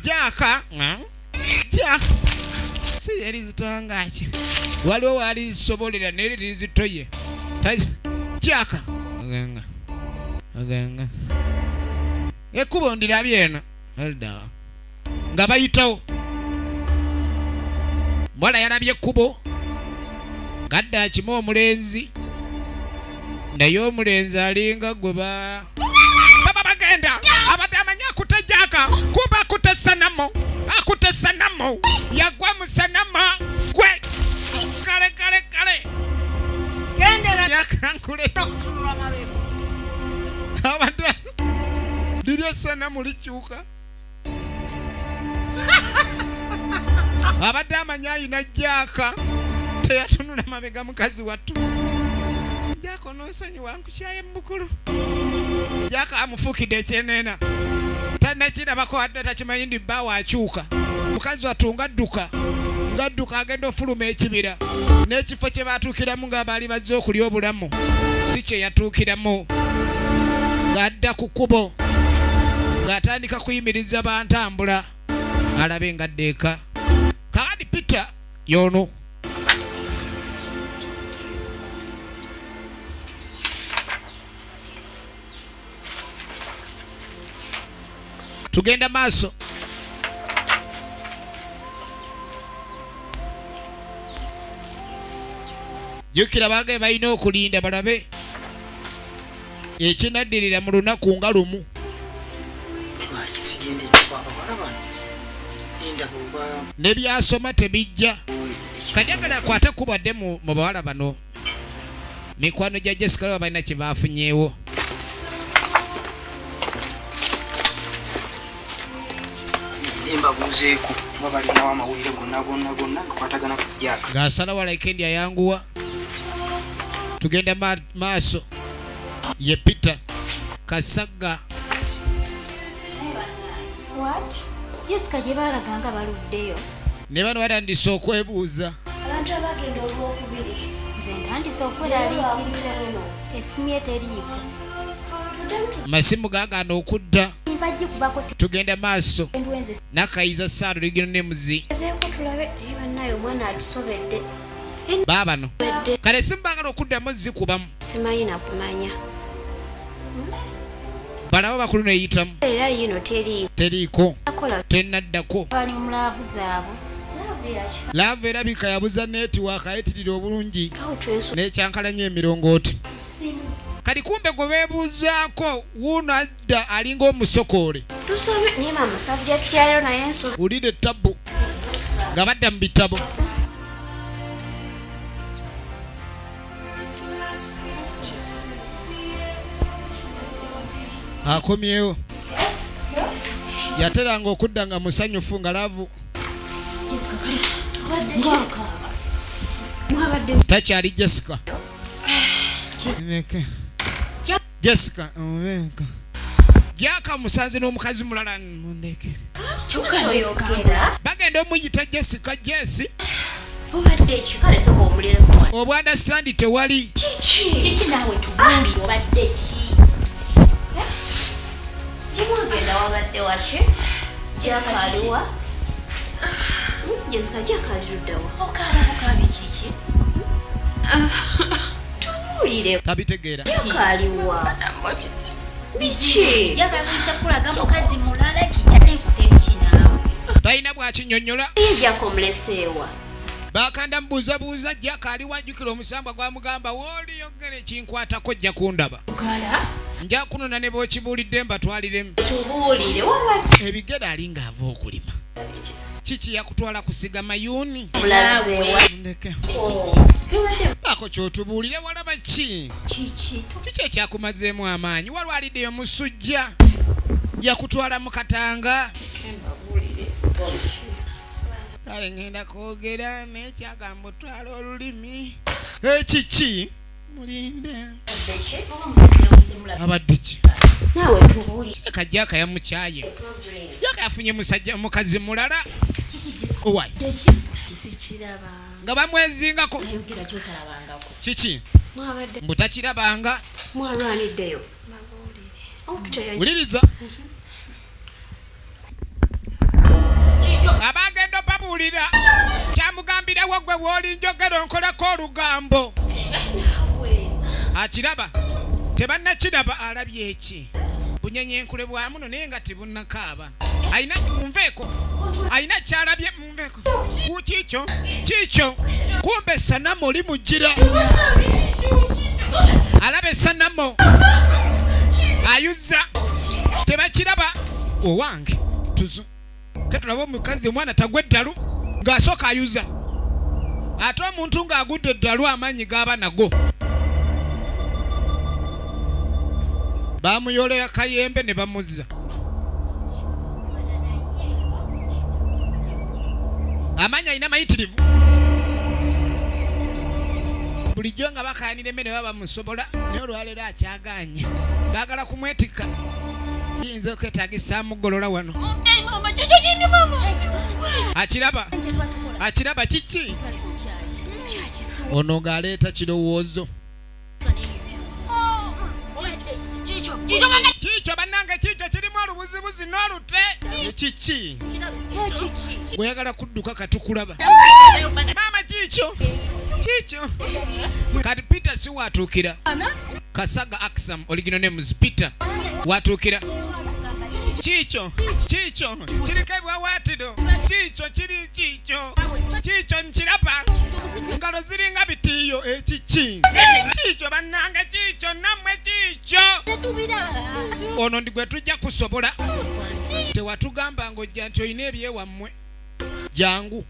jaka, jaka. Si erizitangaki, waliwo walizisobolera naye lirizitoye. Jaka, aganga, aganga. Ekkubo ndirabye eno. Elda. Nga bayitawo. Muwala yalabye ekkubo. Gadda akima omulenzi. Naye omulenzi alinga gwe ba baba bagenda. Abadde amanyi akutte Jaaka. Kumbe akutte sanamu. Akutte sanamu. Yagwa mu sanama. Gwe. Kale kale kale. Gendera. Yakankule. Okutunula mabega. Abadde liryo sanamu likyuka. Abadde amanyi ayina Jaaka. Teyatunula mabega mukazi wattu. Jaaka onoosonyiwa nkukyaye mu bukulu. Jaaka amufuukidde ekyeneena. Tannakirabako adde takimanyi ndi bbaawe akyuka. Mukazi wattu ng'adduka. Ng'adduka agenda ofuluma ekibira. N'ekifo kye baatuukiramu nga baali bazze okulya obulamu. Si kye yatuukiramu. Ng'adda ku kkubo. Ng'atandika kuyimiriza bantambula. Alabe ng'adda eka. Kaakati Peter y'ono. Tugenda maaso. Jjukira baage balina okulinda balabe ekinaddirira mu lunaku nga lumu. Lwaki sigendedde ku abawala bano? Nendaba oba Ne by'asoma tebijja. Kati agala akwate ekkubo adde mu bawala bano. Mikwano gya Jessica baba balina kye baafunyeewo. Ngende mbabuuzeeko oba balinawo amawulire gonna gonna gonna gakwatagana ku Jack. Ng'asala wala Kendi ayanguwa. Tugenda maaso. Ye Peter Kasagga. What? Jessica gye baalaga nga baluddeyo. Ne bano batandise okwebuuza. Abantu abagenda olwokubiri. Nze ntandise okweraliikirira. Essimu ye teriiko. Masimu gaagaana okudda. Nva gikubako Tugenda maaso. Endwenze. Nakayiza Ssaalo Ligino ne Muzi. Ezeeko tulabe naye bannaye omwana atusobedde. Baabano. Kale simu baagala okuddamu zikubamu. Simanyi na kumanya. Balaba bakulu neyitamu. Era yino teriiko. Teriiko. Akola. Tennaddako. Bali mu laavu zaabwe. Laavu erabika yabuza netiwaaka ayitirira obulungi. Awo twesu- N'ekyankalanya emirongooti. Simu. Kati kumbe gwe beebuuzaako wuuno adda alinga omusokoole. Tusome naye maama subject yayo naye nsobe. Wulira ettabbu nga badda mu bitabo. Akomyewo. Yateranga okudda nga musanyufu nga laavu. Takyali Jessica. Ndeke. Jessica, obenka. Jack amusanze n'omukazi mulala mundeke. Bagenda omuyita Jessica Jesse. Obadde ki? Kale sooka omulireko. Obwa understand tewali. Kiki? Kiki naawe tubuulire obadde ki? Kimwagenda wabadde waki? Jack aliwa? Jessica, Jack ali ludda wa? Okaaba bukaabi kiki? Tubuulire. Tabitegeera. Jack aliwa? Biki? Jack akuyise kulaga mukazi mulala kiki ate nkute ki naawe? Talina bw'akinnyonnyola. Ye Jack omuleseewa. Bakanda mubuuzabuuza Jack aliwa, ajjukira omusambwa gwamugamba w'oliyogera ekinkwatako ojja kundaba. Nja kunona ne bw'okibuulidde mbatwaliremu. Tubuulire, wabadde. Ebigere alinga ava okulima. Kiki yakutwala kusiga mayuuni? Mulazeewa. Ndeke. Kiki? Baako ky'otubuulire walaba ki? Kiki? Kiki ekyakumazeemu amaanyi? Walwaliddeyo musujja. Yakutwala mu katanga. Kale ngenda kwogera naye kyagamba otwala olulimi. Ekiki? Mulinde. Abadde ki? Naawe tubuulire. Kirabika Jaaka yamukyaye. Jaaka yafunye musajja mukazi mulala. Owaaye. Sikiraba. Nga bamwezingako. Ayogera ky'otalabangako. Kiki? Mwabadde. Mbu takirabanga. Mwalwaniddeyo. Wuliriza. Abagenda babuulira kyamugambirawo gwe w'oli njogera onkolako olugambo. Akiraba tebannakiraba alabye eki bunyenyenkule bwa muno naye nga tebunnakaaba. Alina munveeko alina kyalabye munveeko kiikyo kiikyo kumbe sanamu oli mugira alaba esanamu ayuza tebakiraba owange tuzu ketulaba omukazi omwana tagwa eddalu ng'asooka ayuza ate omuntu ng'agudde eddalu amaanyi gaba nago bamuyolera kayembe ne bamuzza amaanyi alina mayitirivu bulijjo nga bakayanira emmere baba bamusobola naye olwaleero akyagaanye baagala kumwetikka kiyinza okwetagisa amugolola wano akiraba akiraba kiki ono ng'aleeta kirowoozo kiikyo bannange kiikyo kirimu olubuzibuzi n'olute ekiki bweyagala kudduka katukulaba maama kiikyo kiikyo kati Peter si watuukira Kasaga Aksam original names Peter watuukira kiikyo kiikyo kiriko ebiwawaatiro kiikyo kiri kiikyo kiikyo nkiraba ngalo ziringa bitiiyo ekiki kiikyo bannange kiikyo nammwe kiikyo ono ndi gwe tujja kusobola tewatugamba ng'ojja nti olina ebyewammwe jangu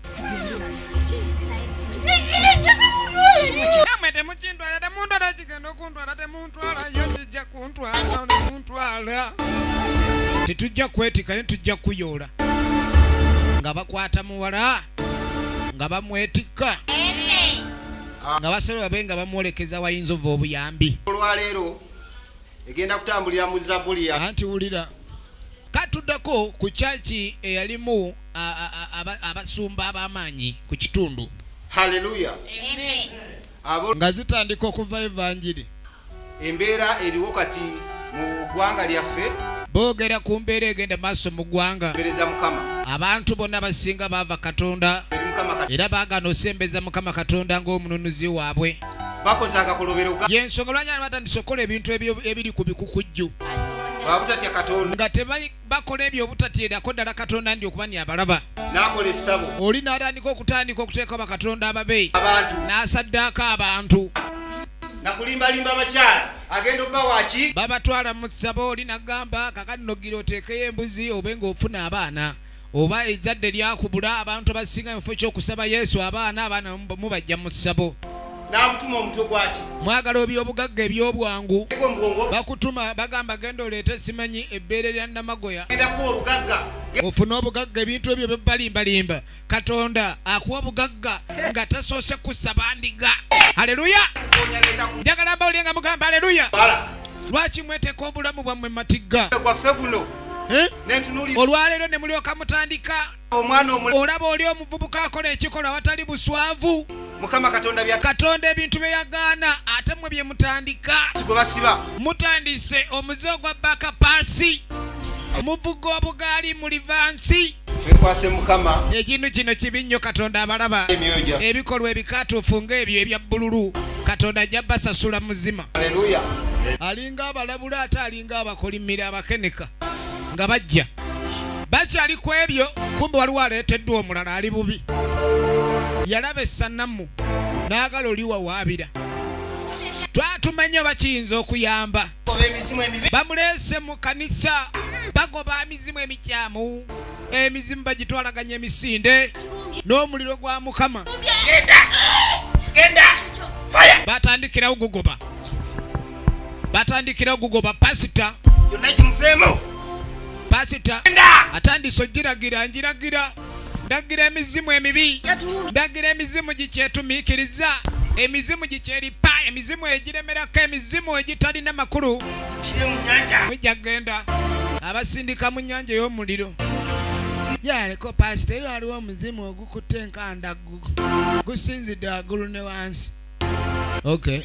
namwe temukintwala temuntwala kigenda okuntwala temuntwala yo kijja kuntwala temuntwala tetujja kwetika ne tujja kuyoola nga bakwata muwala nga bamwetikka nga basale babe nga bamwolekeza wayinza ova obuyambi olwaleero egenda kutambulira mu zabbuli ya anti wulira katuddako ku kyaki eyalimu abasumba ab'amaanyi ku kitundu haleluya nga zitandika okuva evanjiri embeera eriwo kati mu ggwanga lyaffe boogera ku mbeera egenda maaso mu ggwanga mpereza mukama abantu bonna basinga baava Katonda eri mukama kati era baagaana osembeza Mukama Katonda ng'omununuzi waabwe bakoze akakolobero yensonga lwaki batandise okukola ebintu ebiri ku bikukujju babutatya Katonda nga tebakola ebyo obutatyerako ddala Katonda ndi okuba ni abalaba n'akola essabo oli n'atandika okutandika okuteeka bakatonda ababe abantu n'asaddaaka abantu nakulimbalimba abakyala agenda obba waki babatwala mu ssabo oli n'agamba kakati nogira oteekeyo embuzi obe ng'ofuna abaana oba ezzadde lyakubula abantu abasinga mu kifo ky'okusaba Yesu abaana abaana mubajja mu ssabo n'akutuma omutwe gwaki mwagala ebyobugagga ebyobwangu omugongo bakutuma bagamba genda oleete simanyi ebbeere lya Namagoya genda kuwa obugagga ofune obugagga ebintu ebyo byebalimbalimba Katonda akuwa obugagga nga tasoose kusaba ndiga haleluya njagala mbawulire nga mugamba haleluya lwaki mweteeka obulamu bwammwe matigga gwaffe guno Eh? nentunuulira olwaleero ne mulyoka mutandika omwana omulamu olaba oli omuvubuka akola ekikolwa awatali buswavu Mukama Katonda bya Katonda ebintu bye yagaana ate mmwe bye mutandika gwe basiba mutandise omuze ogwa baka paasi muvuga obugaali mu livansi twekwase Mukama ekintu kino kibi nnyo Katonda abalaba emyoyo gyaffe ebikolwa ebikatuufu ng'ebyo ebya bbululu Katonda ajja basasula muzima haleluya alinga abalabula ate alinga abakolimira abakeneka nga bajja bakyali ku ebyo kumbe waliwo aleeteddwa omulala ali bubi yalaba essanamu n'agala oliwa waabira twatumanye oba kiyinza okuyamba emizimu emibi bamuleese mu kanisa bagoba emizimu emikyamu emizimu bagitwalaganya emisinde n'omuliro gwa Mukama genda fire batandikirawo gugoba batandikirawo gugoba pasita yonna kimuveemu pasita atandise ogiragira njiragira ndagira emizimu emibi ndagira emizimu gikyetumiikiriza Emizimu gikyeripa, emizimu egiremerako, emizimu egitalina makulu. Mujja kugenda abasindika mu nnyanja ey'omuliro. Yaleko pasita, era waliwo omuzimu ogukutte enkanda gusinzidde waggulu ne wansi. Okay,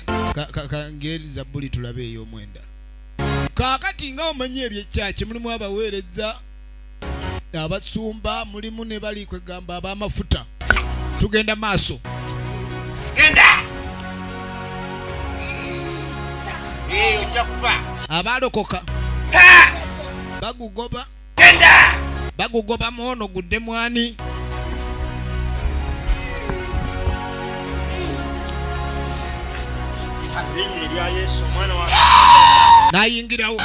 ngeri zabbuli tulabe ey'omwenda. Kaakati nga omanyi ebyekyaki mulimu abaweereza, abasumba, mulimu ne bali kwegamba ab'amafuta. Tugenda maaso. Genda! Ojja kufa. Abalokoka bagugoba. Genda! Bagugoba mwono gudde mwani. Nayingirawo.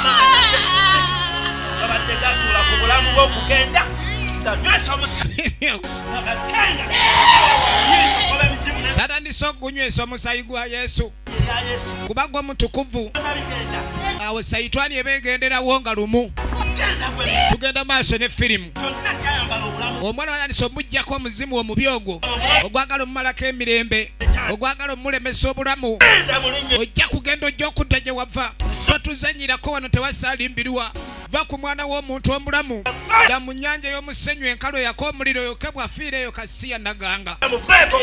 Tatandise okunywesa omusaayi gwa Yesu kuba gwo mutukuvu. Awo sayitwani ebegenderawo nga lumu. Tugenda maaso ne firimu. Omwana watandise omuggyako omuzimu omubi ogwo ogwagala omumalako emirembe, ogwagala omulemesa obulamu. Ojja kugenda, ojja okudda gye wava. Totuzannyirako wano, tewasaalimbirwa. Va ku mwana w'omuntu omulamu, dda mu nnyanja y'omusenyu enkalu eyaka omuliro, yokebwa fiira eyo kasiya naganga.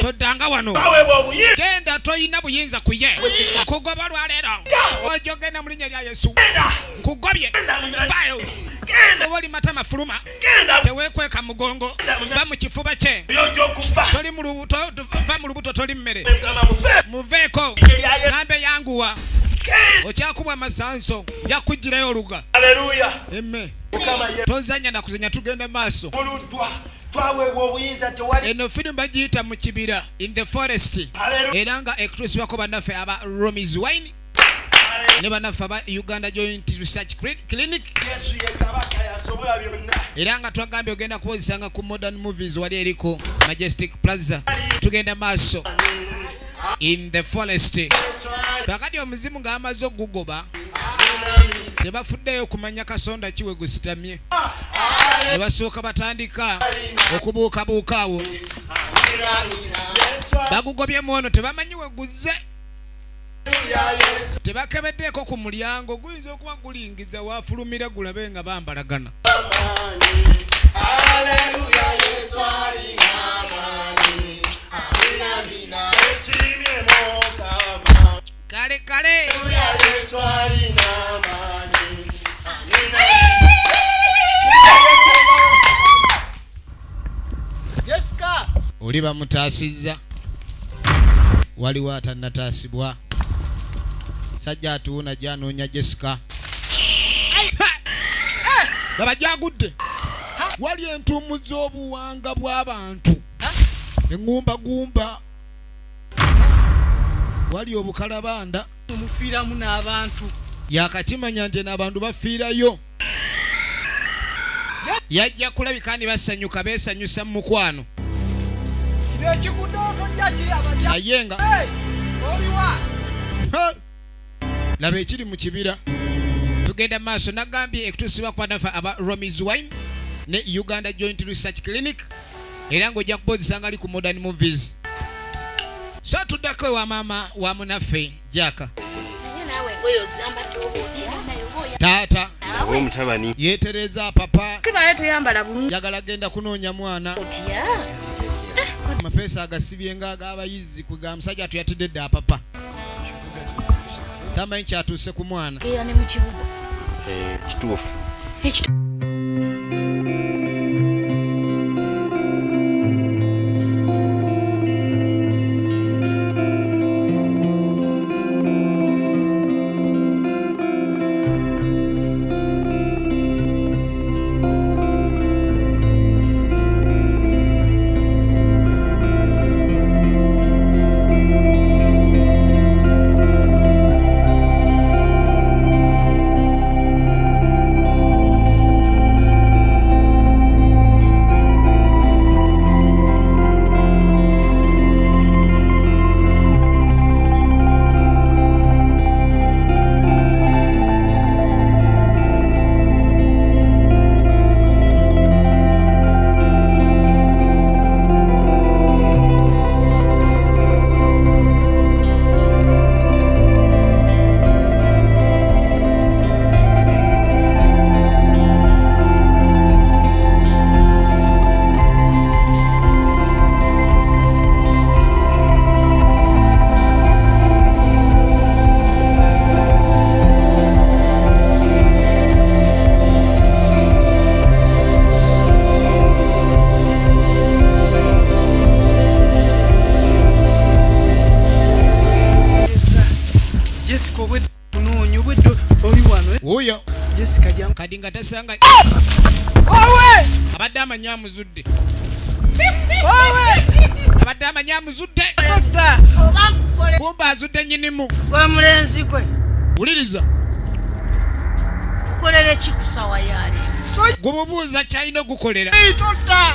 Toddanga wano, genda, toyina buyinza ku ye. Nkugoba lwaleero, ojja ogenda mu linnya lya Yesu. Nkugobye, vaayo. Oba oli matama, fuluma, teweekweka mugongo, va mu kifuba kye. Toli mu lubuto, va mu lubuto, toli mmere. Muveeko, nambe yanguwa, okyakubwa amasanso, nja kugirayo oluga. Emme tozanya na kuzanya, tugenda maaso. Eno firimu bagiyita Mu Kibira, In the Forest, era nga ekutuusibwako bannaffe aba Romis Wine ne bannaffe aba Uganda Joint Research Clinic. Era nga twagambye ogenda kubozesanga ku Modern Movies wali eriko Majestic Plaza. Tugenda maaso, In the Forest. Kakati omuzimu ng'amaze okugugoba, tebafuddeyo kumanya kasonda kiwe gusitamye, ne basooka batandika okubuukabuuka awo. Bagugobye mwono, tebamanyi we guzze, tebakebeddeeko ku mulyango, guyinza okuba gulingiza wafulumira gulabe nga bambalagana. Kale kale, oli bamutaasizza, waliwo atannataasibwa. Sajja atuwuna gyanoonya Jessica. Laba gyagudde, wali entuumu z'obuwanga bw'abantu, eŋŋumbagumba, wali obukalabanda. Mufiiramu n'abantu. Yakakimanya nti n'abantu bafiirayo, yajja kulabika ni basanyuka, beesanyusa mu mukwano. Kino ekiguddewo tojja kiraba. Naye nga Oliwa? Ha! Laba ekiri mu kibira. Tugenda maaso, nagambye ekutuusibwa ku bannaffe aba Romis Wine ne Uganda Joint Research Clinic, era ng'ojja kubozesanga ali ku Modern Movies. So tuddako ewa maama wa munaffe Jaka. Naye naawe engoye ozambadde oba otya? Taata Omutabani yeetereza papa. Sibayo toyambala bulungi. Njagala genda kunoonya mwana. Otya? Amapeesa agasibye nga ag'abayizi kwe musajja atuyatidde dda apapa, tamanyi kyatuuse ku mwana. Genda ne mu kibuga. Kituufu. Jessica obwedda kunoonya obwedda oli wano eh? Wuuyo Jessica jangu. Kadi nga tasanga abadde amanyi amuzudde abadde amanyi amuzudde kumba azudde nyinimu. Gwe mulenzi gwe. Wuliriza. Kukolera ki ku sawa ya leero? Gumubuuza kyalina ogukolera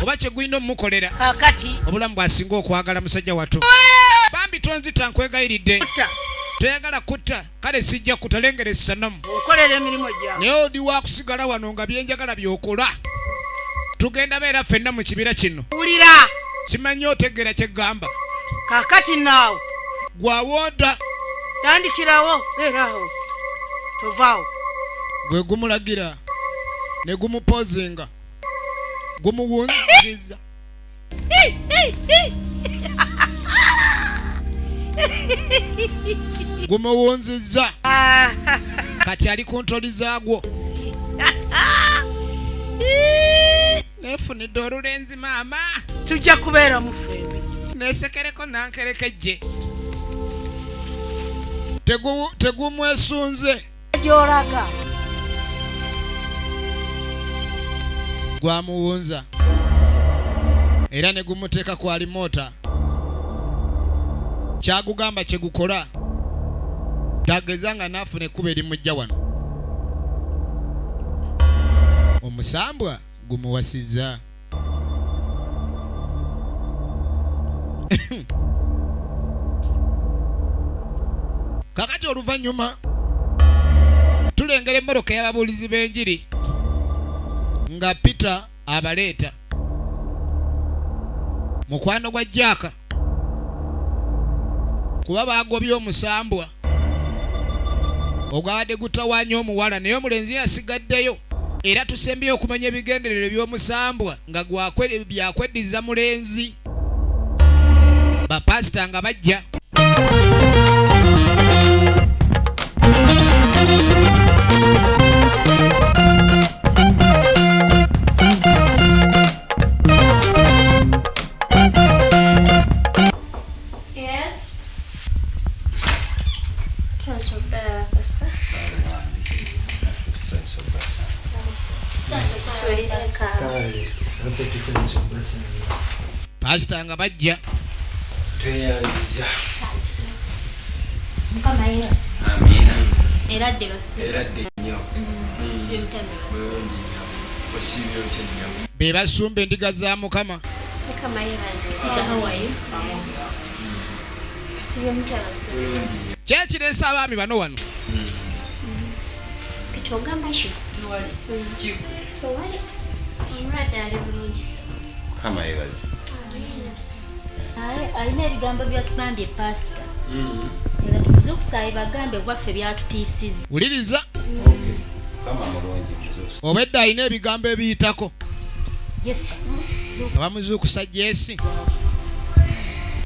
oba kyegulina omumukolera. Kakati obulamu bwasinga okwagala musajja watu. Bambi tonzita nkwegayiridde. Toyagala kutta kale sijja kutalengera essanamu. Nkolera emirimu gyange. Naye oli wakusigala wano nga byenjagala byokola. Tugenda beera ffenna mu kibira kino. Wulira. Simanyi otegeera kye ggamba. Kakati naawe. Gwawooda. Tandikirawo beerawo. Tovaawo. Gwe gumulagira ne gumupozinga gumuwunziza. Gumuwunzizza kati ali ku ntoli zaagwo. Neefunidde olulenzi maama. Tujja kubeera mu ffembi. Neesekereko nankerekejje. Tegumwesunze. Gy'olaga. Gwamuwunza era ne gumuteeka ku alimota. Kyagugamba kye gukola tageza nga naafuna ekkubo erimujja wano. Omusambwa gumuwasizza. Kakati oluvannyuma tulengera emmotoka y'ababuulizi b'enjiri nga Peter abaleeta. Mukwano gwa Jack kuba baagobye omusambwa ogwabadde gutawaanya omuwala naye omulenzi yasigaddeyo era tusembyeyo okumanya ebigendererwa eby'omusambwa nga byakweddiza mulenzi. Bapasita nga bajja. Yes. Tusanyuse okubalaba, Pastor. Tulireka. Pasita nga bajja. Tweyanziza. Mukama yeebase. Amiina. Era dde basi. Era dde nnyo. Simutambi basi. Bulungi nnyo. Osiibye otya nnyo? Be basumba endiga za Mukama. Mukama yeebase. How are you? Osibye mutya basi? Kyekireese abaami bano wano. Peter ogamba ki? Tewali. Tewali. Omulwadde ali bulungi so. Mukama yeebase. Amiina. Aye, alina ebigambo byatugambye pasita. Nga tukuze okusaayi bagambe bwaffe byatutiisizza. Wuliriza. Mukama mulungi muzuukusa. Obwedda alina ebigambo ebiyitako. Yes. Abamuzuukusa Jesi.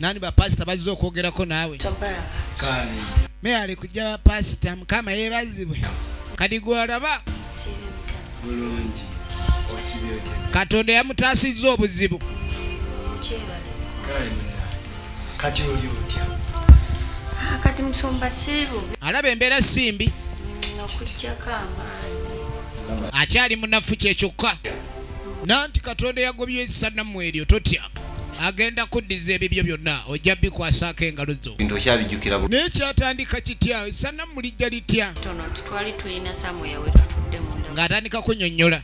Nani bapasita bazze okwogerako naawe. Kale. Meya ali kujja bapasita Mukama yeebazibwe. Kadi gw'olaba. Bulungi. Osibye otya? Katonda yamutaasizza obuzibu. Kale munnange. Kati oli otya? Kati musumba si bubi. Alaba embeera si mbi. Okuggyako amaanyi. Akyali munafu kye kyokka. Nanti Katonda yagobye essanamu eryo totya. Agenda kuddiza ebibyo byonna ojja bikwasaako engalo zo. Bintu okyabijjukira bulungi. Naye kyatandika kitya? Essanamu lijja litya? Tono nti twali tulina somewhere we tutudde munda. Ng'atandika kunnyonnyola.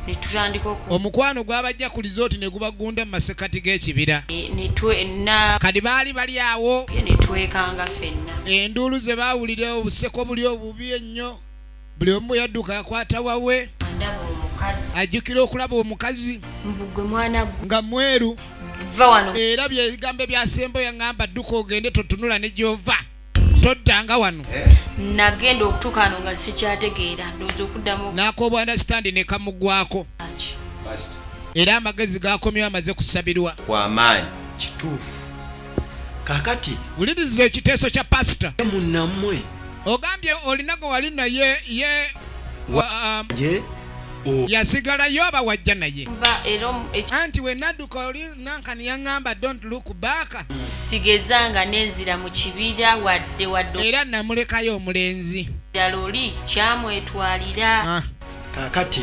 Ne tutandika oku Omukwano gwabajja ku lizooti ne gubagunda mu masekkati g'ekibira. ne twe na Kati baali bali awo. ne twekanga ffenna. Enduulu ze baawulira obuseko buli obubi ennyo. Buli omu bwe yadduka akwata wawe. Ndaba omukazi. Ajjukira okulaba omukazi. Mbu gwe mwana gwe. Nga mweru. Va wano. Era bye bigambo ebyasemba yaŋŋamba dduka ogende totunula ne gy'ova. Toddanga wano. Nagenda okutuuka wano nga sikyategeera ndowooza okuddamu N'ak'obwa understand ne kamugwako. Pasita. Era amagezi gakomyewo amaze kusabirwa. Kw'amaanyi. Kituufu. Kaakati Wuliriza ekiteeso kya pasita. Munnammwe. Ogambye olina gwe wali naye ye Ye Yasigalayo aba wajja naye. Anti we nadduka oli nankani yaŋŋamba don't look back. Sigezanga nenzira mu kibira wadde wadde. Era namulekayo omulenzi. Ddala oli kyamwetwalira. Kaakati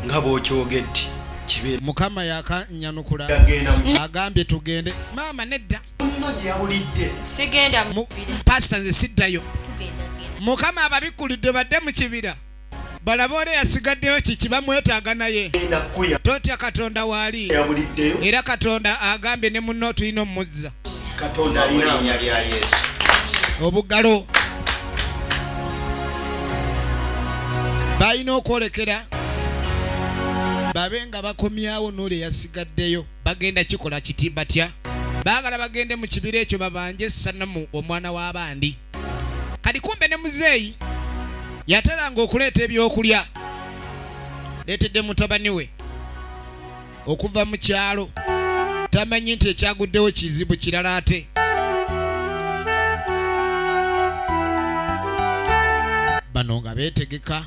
nga bw'okyogedde kibe. Mukama yakanyanukula. Agambye tugende. Maama nedda. Nno gye yabulidde. Sigenda mu kibira. Pastor nze siddayo. Mukama ababikulidde badde mu kibira. Balaba ole yasigaddeyo kiki bamwetaaga naye. Totya Katonda waali. Era Katonda agambye ne munno tulina omuzza. Katonda alina erinnya lya Yesu. Obugalo. Balina okwolekera babe nga bakomyawo n'ole yasigaddeyo. Bagenda kikola kiti batya? Baagala bagende mu kibira ekyo babanje essanamu omwana w'abandi. Kati kumbe ne muzeeyi yateranga okuleeta ebyokulya. Leetedde mutabani we okuva mu kyalo. Tamanyi nti ekyaguddewo kizibu kirala ate. Bano nga beetegeka.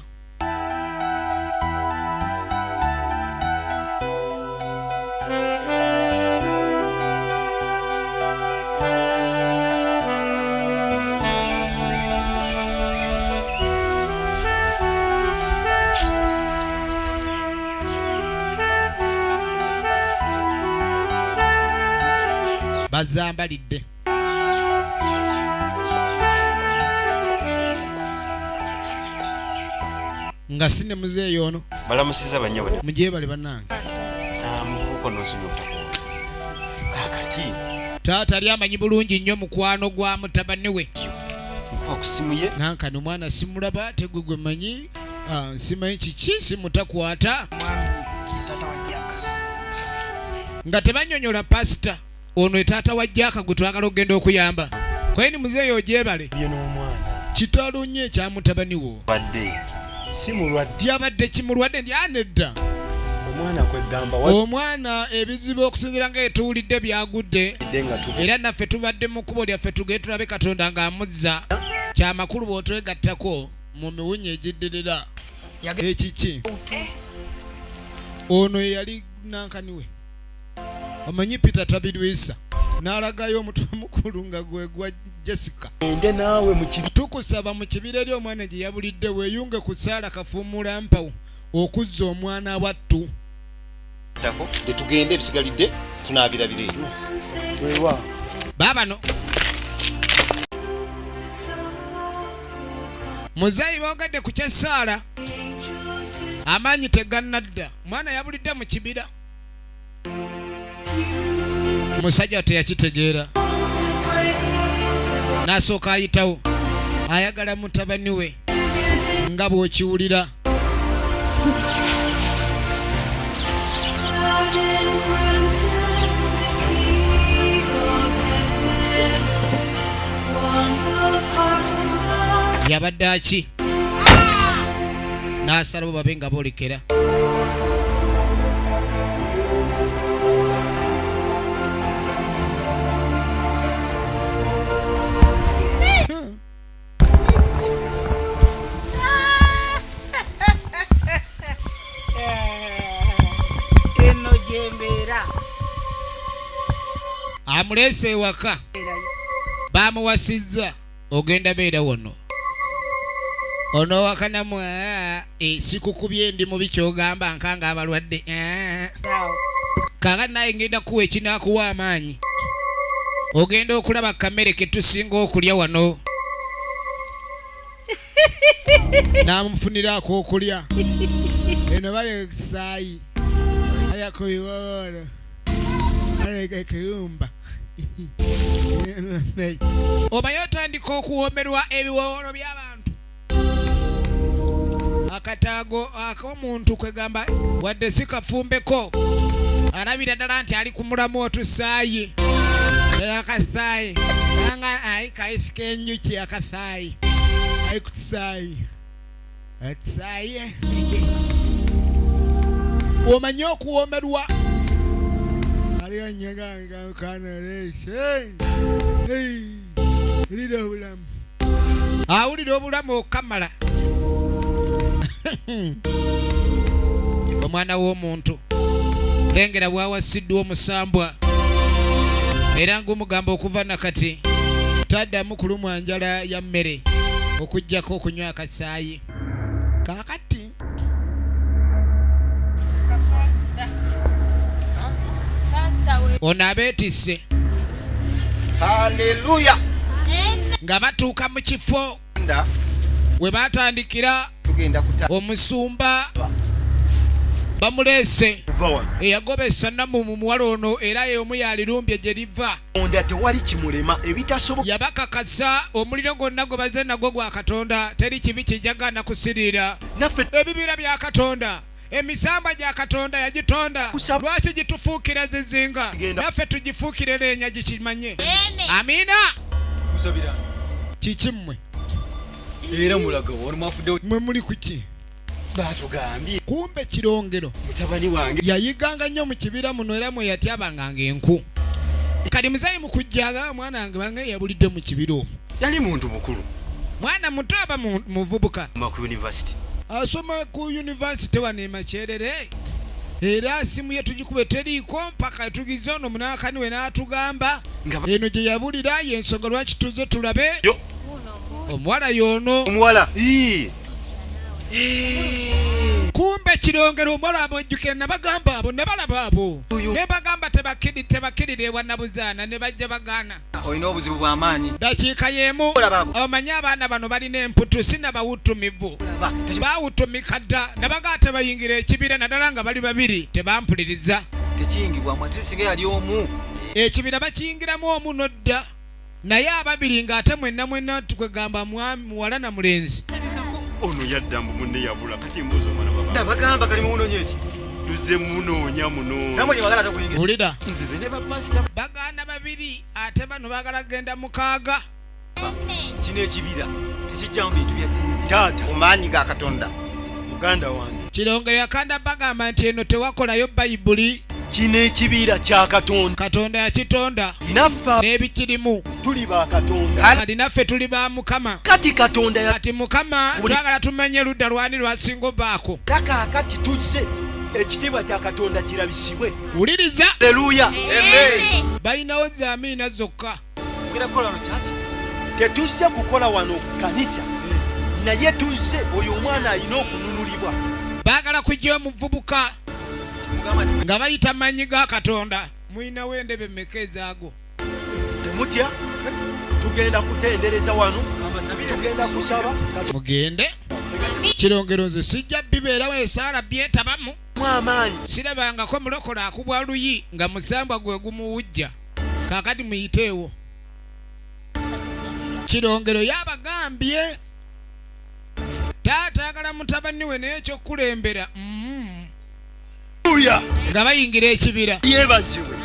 Bazambalidde. Nga si ne muzeeyi ono. Balamusiza bannyabo. Mugyebale bannange. Muvubuka n'osomye obutakubuuza. Kaakati. Taata ali amanyi bulungi nnyo mukwano gwa mutabani we. Nkuba ku ssimu ye. Nankani omwana simulaba ate gwe gwe mmanyi. Simanyi kiki simutakwata. Nga tebanyonyola pasita. Ono ye taata wa Jack gwe twagala okugenda okuyamba. Kweni muzeeyi ogyebale. Kitalo nnyo ekya mutabani wo. Badde si mulwadde. Yabadde kimulwadde ndi anedda. Omwana kwegamba omwana ebizibu okusinziira nga etuwulidde byagudde. Era naffe tubadde mu kkubo lyaffe tugende tulabe Katonda ng'amuzza. Kyamakulu bw'otwegattako mu miwunyo egiddirira. Ekiki? Ono eyali nankani we. Omanyi Peter Tabirwisa n'alagayo omutwe omukulu nga gwe gwa Jessica. Ende naawe mu kibira. Tukusaba mu kibira eri omwana gye yabulidde weeyunge ku ssaala kafuumula mpawu okuzza omwana wattu. Tako tetugende ebisigalidde tunaabirabira eyo. Weewaawo. Baabano. Muzeeyi boogedde ku ky'essaala. Amaanyi tegannadda. Omwana yabulidde mu kibira. Musajja teyakitegeera. N'asooka ayitawo. Ayagala mutabani we nga bw'okiwulira. Yabadde aki? N'asalawo babe nga boolekera. Eno gyembeera. Amuleese ewaka. Bamuwasizza ogenda beera wano. Onoowakanamu sikukubye ndi mubi ky'ogamba nkanga abalwadde. Kaakati naye ngenda kuwa ekinaakuwa amaanyi. Ogenda okulaba kamere ke tusinga okulya wano. N'amufunira ak'okulya. Eno bali kusaayi. Alya ku biwoowo. Alya ekiyumba. Omanyi otandika okuwoomerwa ebiwoowo by'abantu. Akataago ak'omuntu kwegamba wadde si kafumbeko. Alabira ddala nti ali ku mulamu otusaayi. Era akasaayi. Kubanga ali kayisi k'enjuki akasaayi. Ali ku tusaayi. Atusaayi. Omanyi okuwoomerwa. Aliyo nnyo kanaleese. Wulira obulamu. Awulira obulamu okamala. Omwana w'omuntu lengera bwawasiddwa omusambwa era ng'omugamba okuva nakati taddamu kulumwa njala ya mmere okuggyako okunywa akasaayi. Kaakati ono abeetisse. Haleluya. Nga batuuka mu kifo we baatandikira, omusumba bamuleese eyagoba esanamu mu muwala ono, era y'omu yalirumbye gye liva. Tewali kimulema ebitasoboka. Yabakakasa omuliro gwonna gwe bazze nagwo gwa Katonda, teri kibi kijagaana kusiriira. Ebibira bya Katonda, emisambwa gya Katonda yagitonda, lwaki gitufuukira zizinga? Naffe tugifuukire leenya gikimanye. Amiina. Kiki mmwe? Era mulaga wano mwafuddewo. Mwe muli kuki? Batugambye. Kumbe Kirongero mutabani wange yayiganga nnyo mu kibira muno, era mwe yatyabanganga enku. Kati muzeeyi mu kujja mwana wange bange yabulidde mu kibira omwo. Yali muntu mukulu. Mwana muto aba muvubuka. Ku university. Asoma ku university wano e Makerere. Era simu ye tugikube teriiko mpaka tugize ono munaakani we n'atugamba eno gye yabulira y'ensonga lwaki tuzze tulabe omuwala y'ono. Omuwala. Kumbe Kirongero omuwala abojjukira nabagamba abo nabalaba abo ne bagamba tebakirira ewa Nabuzaana ne bajja bagaana. Olina obuzibu bw'amaanyi. Dakiika y'emu omanyi abaana bano balina emputu sinabawutumivu baawutumika dda nabagaa tebayingira ekibira naddala nga bali babiri tebampuliriza. Tekiyingibwamu ate singa yali omu. Ekibira bakiyingiramu omu nodda naye ababiri ng'ate mwenna mwenna tukwegamba muwala na mulenzi. Ono yadda mbu munne yabula kati mbuuza omwana baba. Nabagamba kali munoonya eki? Tuzze munoonya muno. Namwe gye bagala tokuyingira. Wulira. Nzize ne bapasita. Bagaana babiri ate bano baagala kugenda mukaaga. Kino ekibira tekijjamu bintu bya ddiini. Taata. Mu maanyi ga Katonda. Muganda wange. Kirongero yakanda bagamba nti eno tewakolayo Bayibuli. Kino ekibira kya Katonda. Katonda yakitonda. Naffe n'ebikirimu. Tuli ba Katonda. Kati naffe tuli ba Mukama. Kati Katonda kati Mukama twagala tumanye ludda lwani lwasinga obaako. Kaakati tuzze ekitiibwa kya Katonda kirabisibwe. Wuliriza. Haleluya. Amen. Balinawo zamiina zokka. Ogenda kukola wano kyaki? Tetuzze kukola wano kanisa. Naye tuzze oyo omwana alina okununulibwa. Baagala kujja omuvubuka nga bayita maanyi ga Katonda. Mulinawo endebe mmeka ezaago? Temutya, tugenda kutendereza wano, tugenda kusaba. Mugende. Kirongero nze sijja bibeerawo esaala byetabamu. Sirabangako mulokola akubwa luyi nga musambwa gwe gumuwujja. Kaakati muyiteewo. Kirongero yabagambye taata ayagala mutabani we n'ekyokulembera. Nga bayingira ekibira. Yeebazibwe.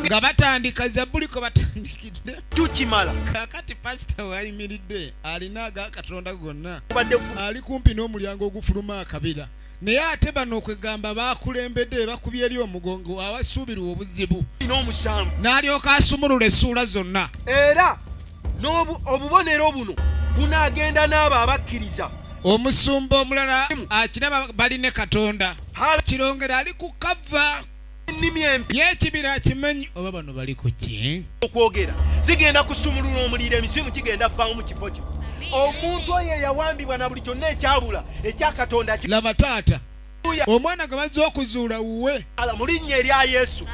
Nga batandika zabbuli kwe batandikidde. Tukimala. Kaakati pasita w'ayimiridde alina aga Katonda gonna. Ali kumpi n'omulyango ogufuluma akabira. Naye ate bano okwegamba baakulembedde bakubye eri omugongo awasuubirwa obuzibu. N'alyoka asumulula essuula zonna. Era obubonero buno bunaagenda n'abo abakkiriza. Omusumba omulala akiraba balina Katonda. Kirongero ali ku kava. Y'ekibira akimanyi oba bano bali ku ki? Okwogera zigenda kusumulula omuliro, emizimu gigenda kuvaamu mu kifo kyo. Omuntu oyo eyawambibwa na buli kyonna ekyabula ekya Katonda. Laba taata omwana gwe bazze okuzuula wuwe. Mu linnya erya Yesu.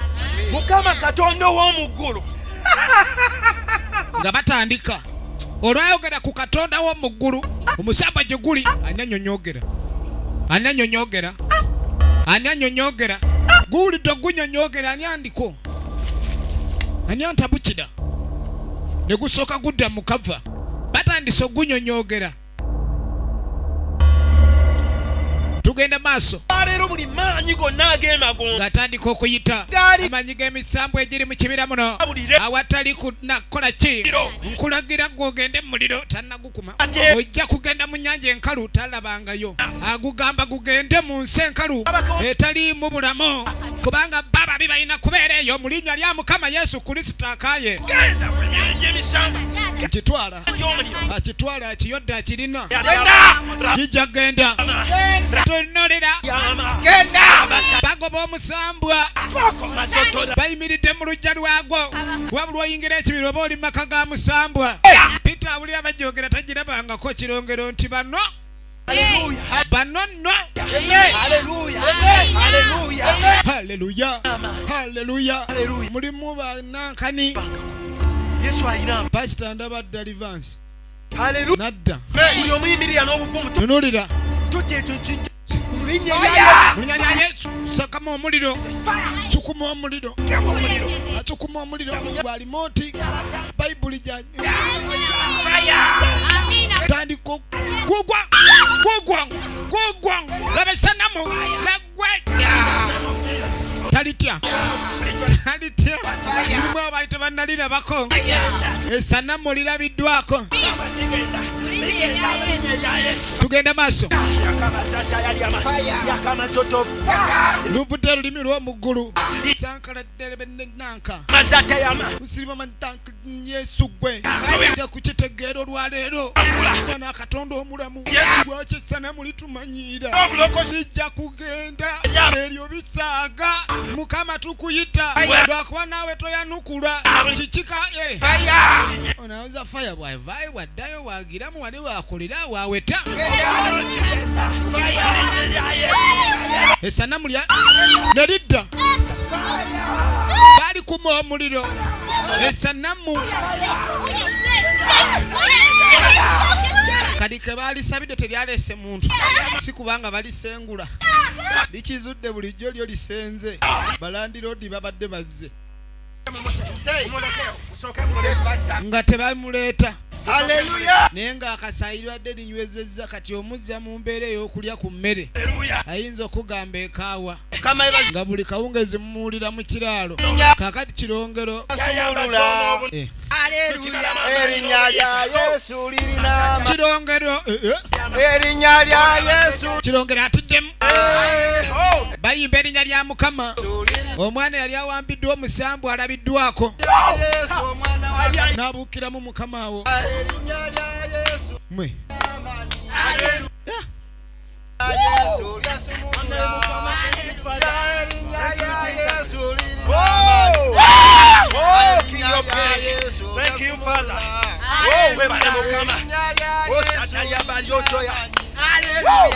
Mukama Katonda ow'omu ggulu. Nga batandika olwayogera ku Katonda w'omu ggulu omusamba gye guli ani annyonnyogera? Ani annyonnyogera? Ani annyonnyogera? Guwulidde ogunyonnyogera ani andiko? Ani antabukira? Ne gusooka gudda mu kava. Batandise ogunyonnyogera. Tugenda maaso. Leero buli maanyi gonna ag'emagombe. Ng'atandika okuyita amaanyi g'emisambu egiri mu kibira muno. Awatali kunakola ki? Nkulagira ggwe ogende mu muliro tannagukuma. Ojja kugenda mu nnyanja enkalu talabangayo. Agugamba gugende mu nsi enkalu etaliimu bulamu. Kubanga Bababi balina kubeera eyo mu linnya lya Mukama Yesu Kristo akaye. Kitwala akitwala akiyodde akirina kijja genda tunulira bagoba omusambwa bayimiridde mu luggya lwagwo wabula oyingira ekibira oba oli maka ga musambwa. Peter awulira bajogera tagirabangako kirongero nti bano bano nno haleluya haleluya mulimu banankani. Pasita ndaba deliverance nadda tunulira mulinya lya Yesu sakama omuliro sukuma omuliro asukuma omuliro gwalimoti bayibuli gya tandika gugwa gugwa gugwa laba esanamu lagwe talitya talitya mulimu abaali tebannalirabako esanamu lirabiddwako. Tugenda maaso luvudde olulimi lw'omuggulu sankaladderebenenanka usirimamantanka Yesu gwe ojja kukitegeera olwaleero mwana Katonda omulamu lwaki essanamu litumanyiira lijja kugenda eryo bisaaga Mukama tukuyita lwakuba naawe toyanukula kikika onaweza faya bwavaayo bwaddayo wagiramu wali wakolera waweta esanamu lya neridda bali kuma omuliro esanamu kadi ke balisabidde teryalese muntu si kubanga balisengula likizudde bulijjo lyo lisenze balandiroodi babadde bazze nga tebamuleeta naye ng'akasayi lwadde linywezezza kati omuzza mu mbeera ey'okulya ku mmere ayinza okugamba ekaawa nga buli kawungezi mumuwulira mu kiraalo kaakati kirongero kirongero kirongero atiddemu bayimba erinnya lya Mukama. Omwana yali awambiddwa omusambu alabiddwako n'abuukiramu Mukama wo mwe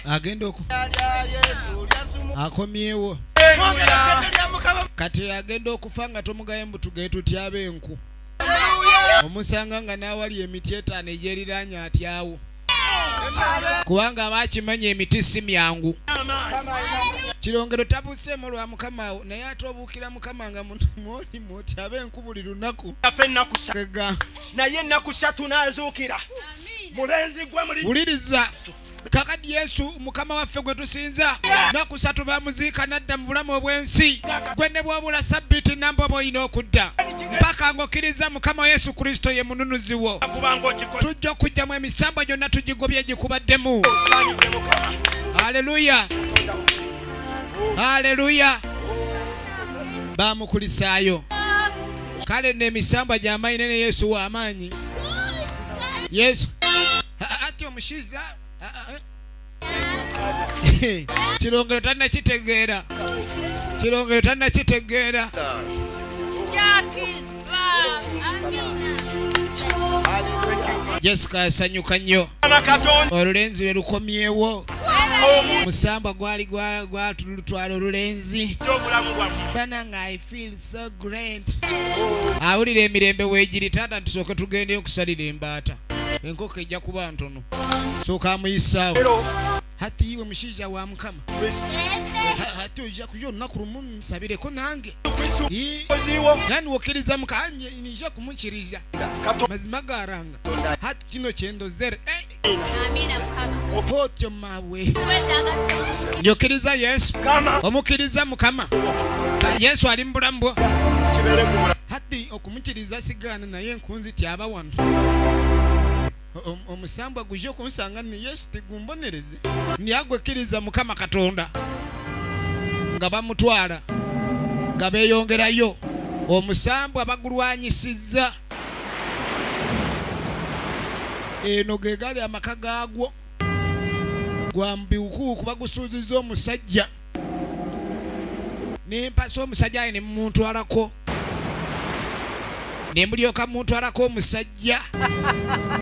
agenda oku akomyewo kati agenda okufa nga tomugaye mbu tugaye tutyabe enku omusanga nga n'awali emiti etaano egyeriraanye atyawo kubanga bakimanya emiti si myangu. Kirongero tabuseemu lwa Mukama wo naye ate obuukira Mukama nga mwoli mwotyabe enku buli lunaku naye ennaku ssatu n'azuukira mulenzi gwe muli wuliriza kakati Yesu Mukama waffe gwe tusinza nnaku ssatu bamuziika n'adda mu bulamu obw'ensi gwe ne bw'obula sabbiiti namba oba olina okudda mpaka ng'okkiriza Mukama Yesu Kristo ye mununuzi wo. Tujja okujjamu emisambo gyonna tugigobye gikubaddemu. Haleluya haleluya bamukulisaayo kale n'emisambwa gy'amaanyi nene Yesu w'amaanyi Yesu ati omushiza kirongero tannakitegeera kirongero tannakitegeera. Jessica asanyuka nnyo olulenzi lwe lukomyewo musamba gwali gwatulutwala olulenzi bananga I feel so great awulira emirembe weegiri taata ntusooke tugendeyo okusalira embaata enkoko ejja kuba ntono sooka amuyisaawo hati iwe mushiija wa Mukama hati ojja kuja olunaku lumu nsabireko nange nani wokkiriza Mukama nija kumukiriza mazima garanga hati kino kyendozere otyo mawe njokkiriza Yesu omukkiriza Mukama Yesu ali mu bulamu bwo hati okumukiriza sigaana naye enkunzi tyaba wano omusambwa guje okunsanga ni Yesu tegumbonereze niyagwekkiriza Mukama Katonda nga bamutwala. Nga beeyongerayo, omusambwa bagulwanyisizza. Eno ge gali amaka gaagwo gwa mubiwukuuku, bagusuuzizza omusajja nempasa omusajja aye nemuntwalako, nemulyoka muntwalako omusajja.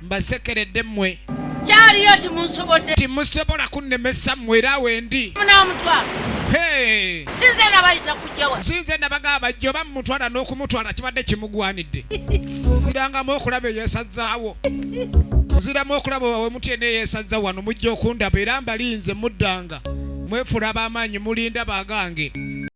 Mbasekeredde mmwe. Kyaliyo timunsobodde. Timusobola kunnemesa mmwe, era wendi. Munamutwala. Hey! Sinze nabayita kujja wa. Sinze nabagamba bajja, oba mumutwala n'okumutwala kibadde kimugwanidde. Nzirangamu okulaba eyesazaawo, nziramu okulaba wawe mutye neyeesazza wano. Mujja okundaba era mbalinze, muddanga mwefula ab'amaanyi, mulinda bagange.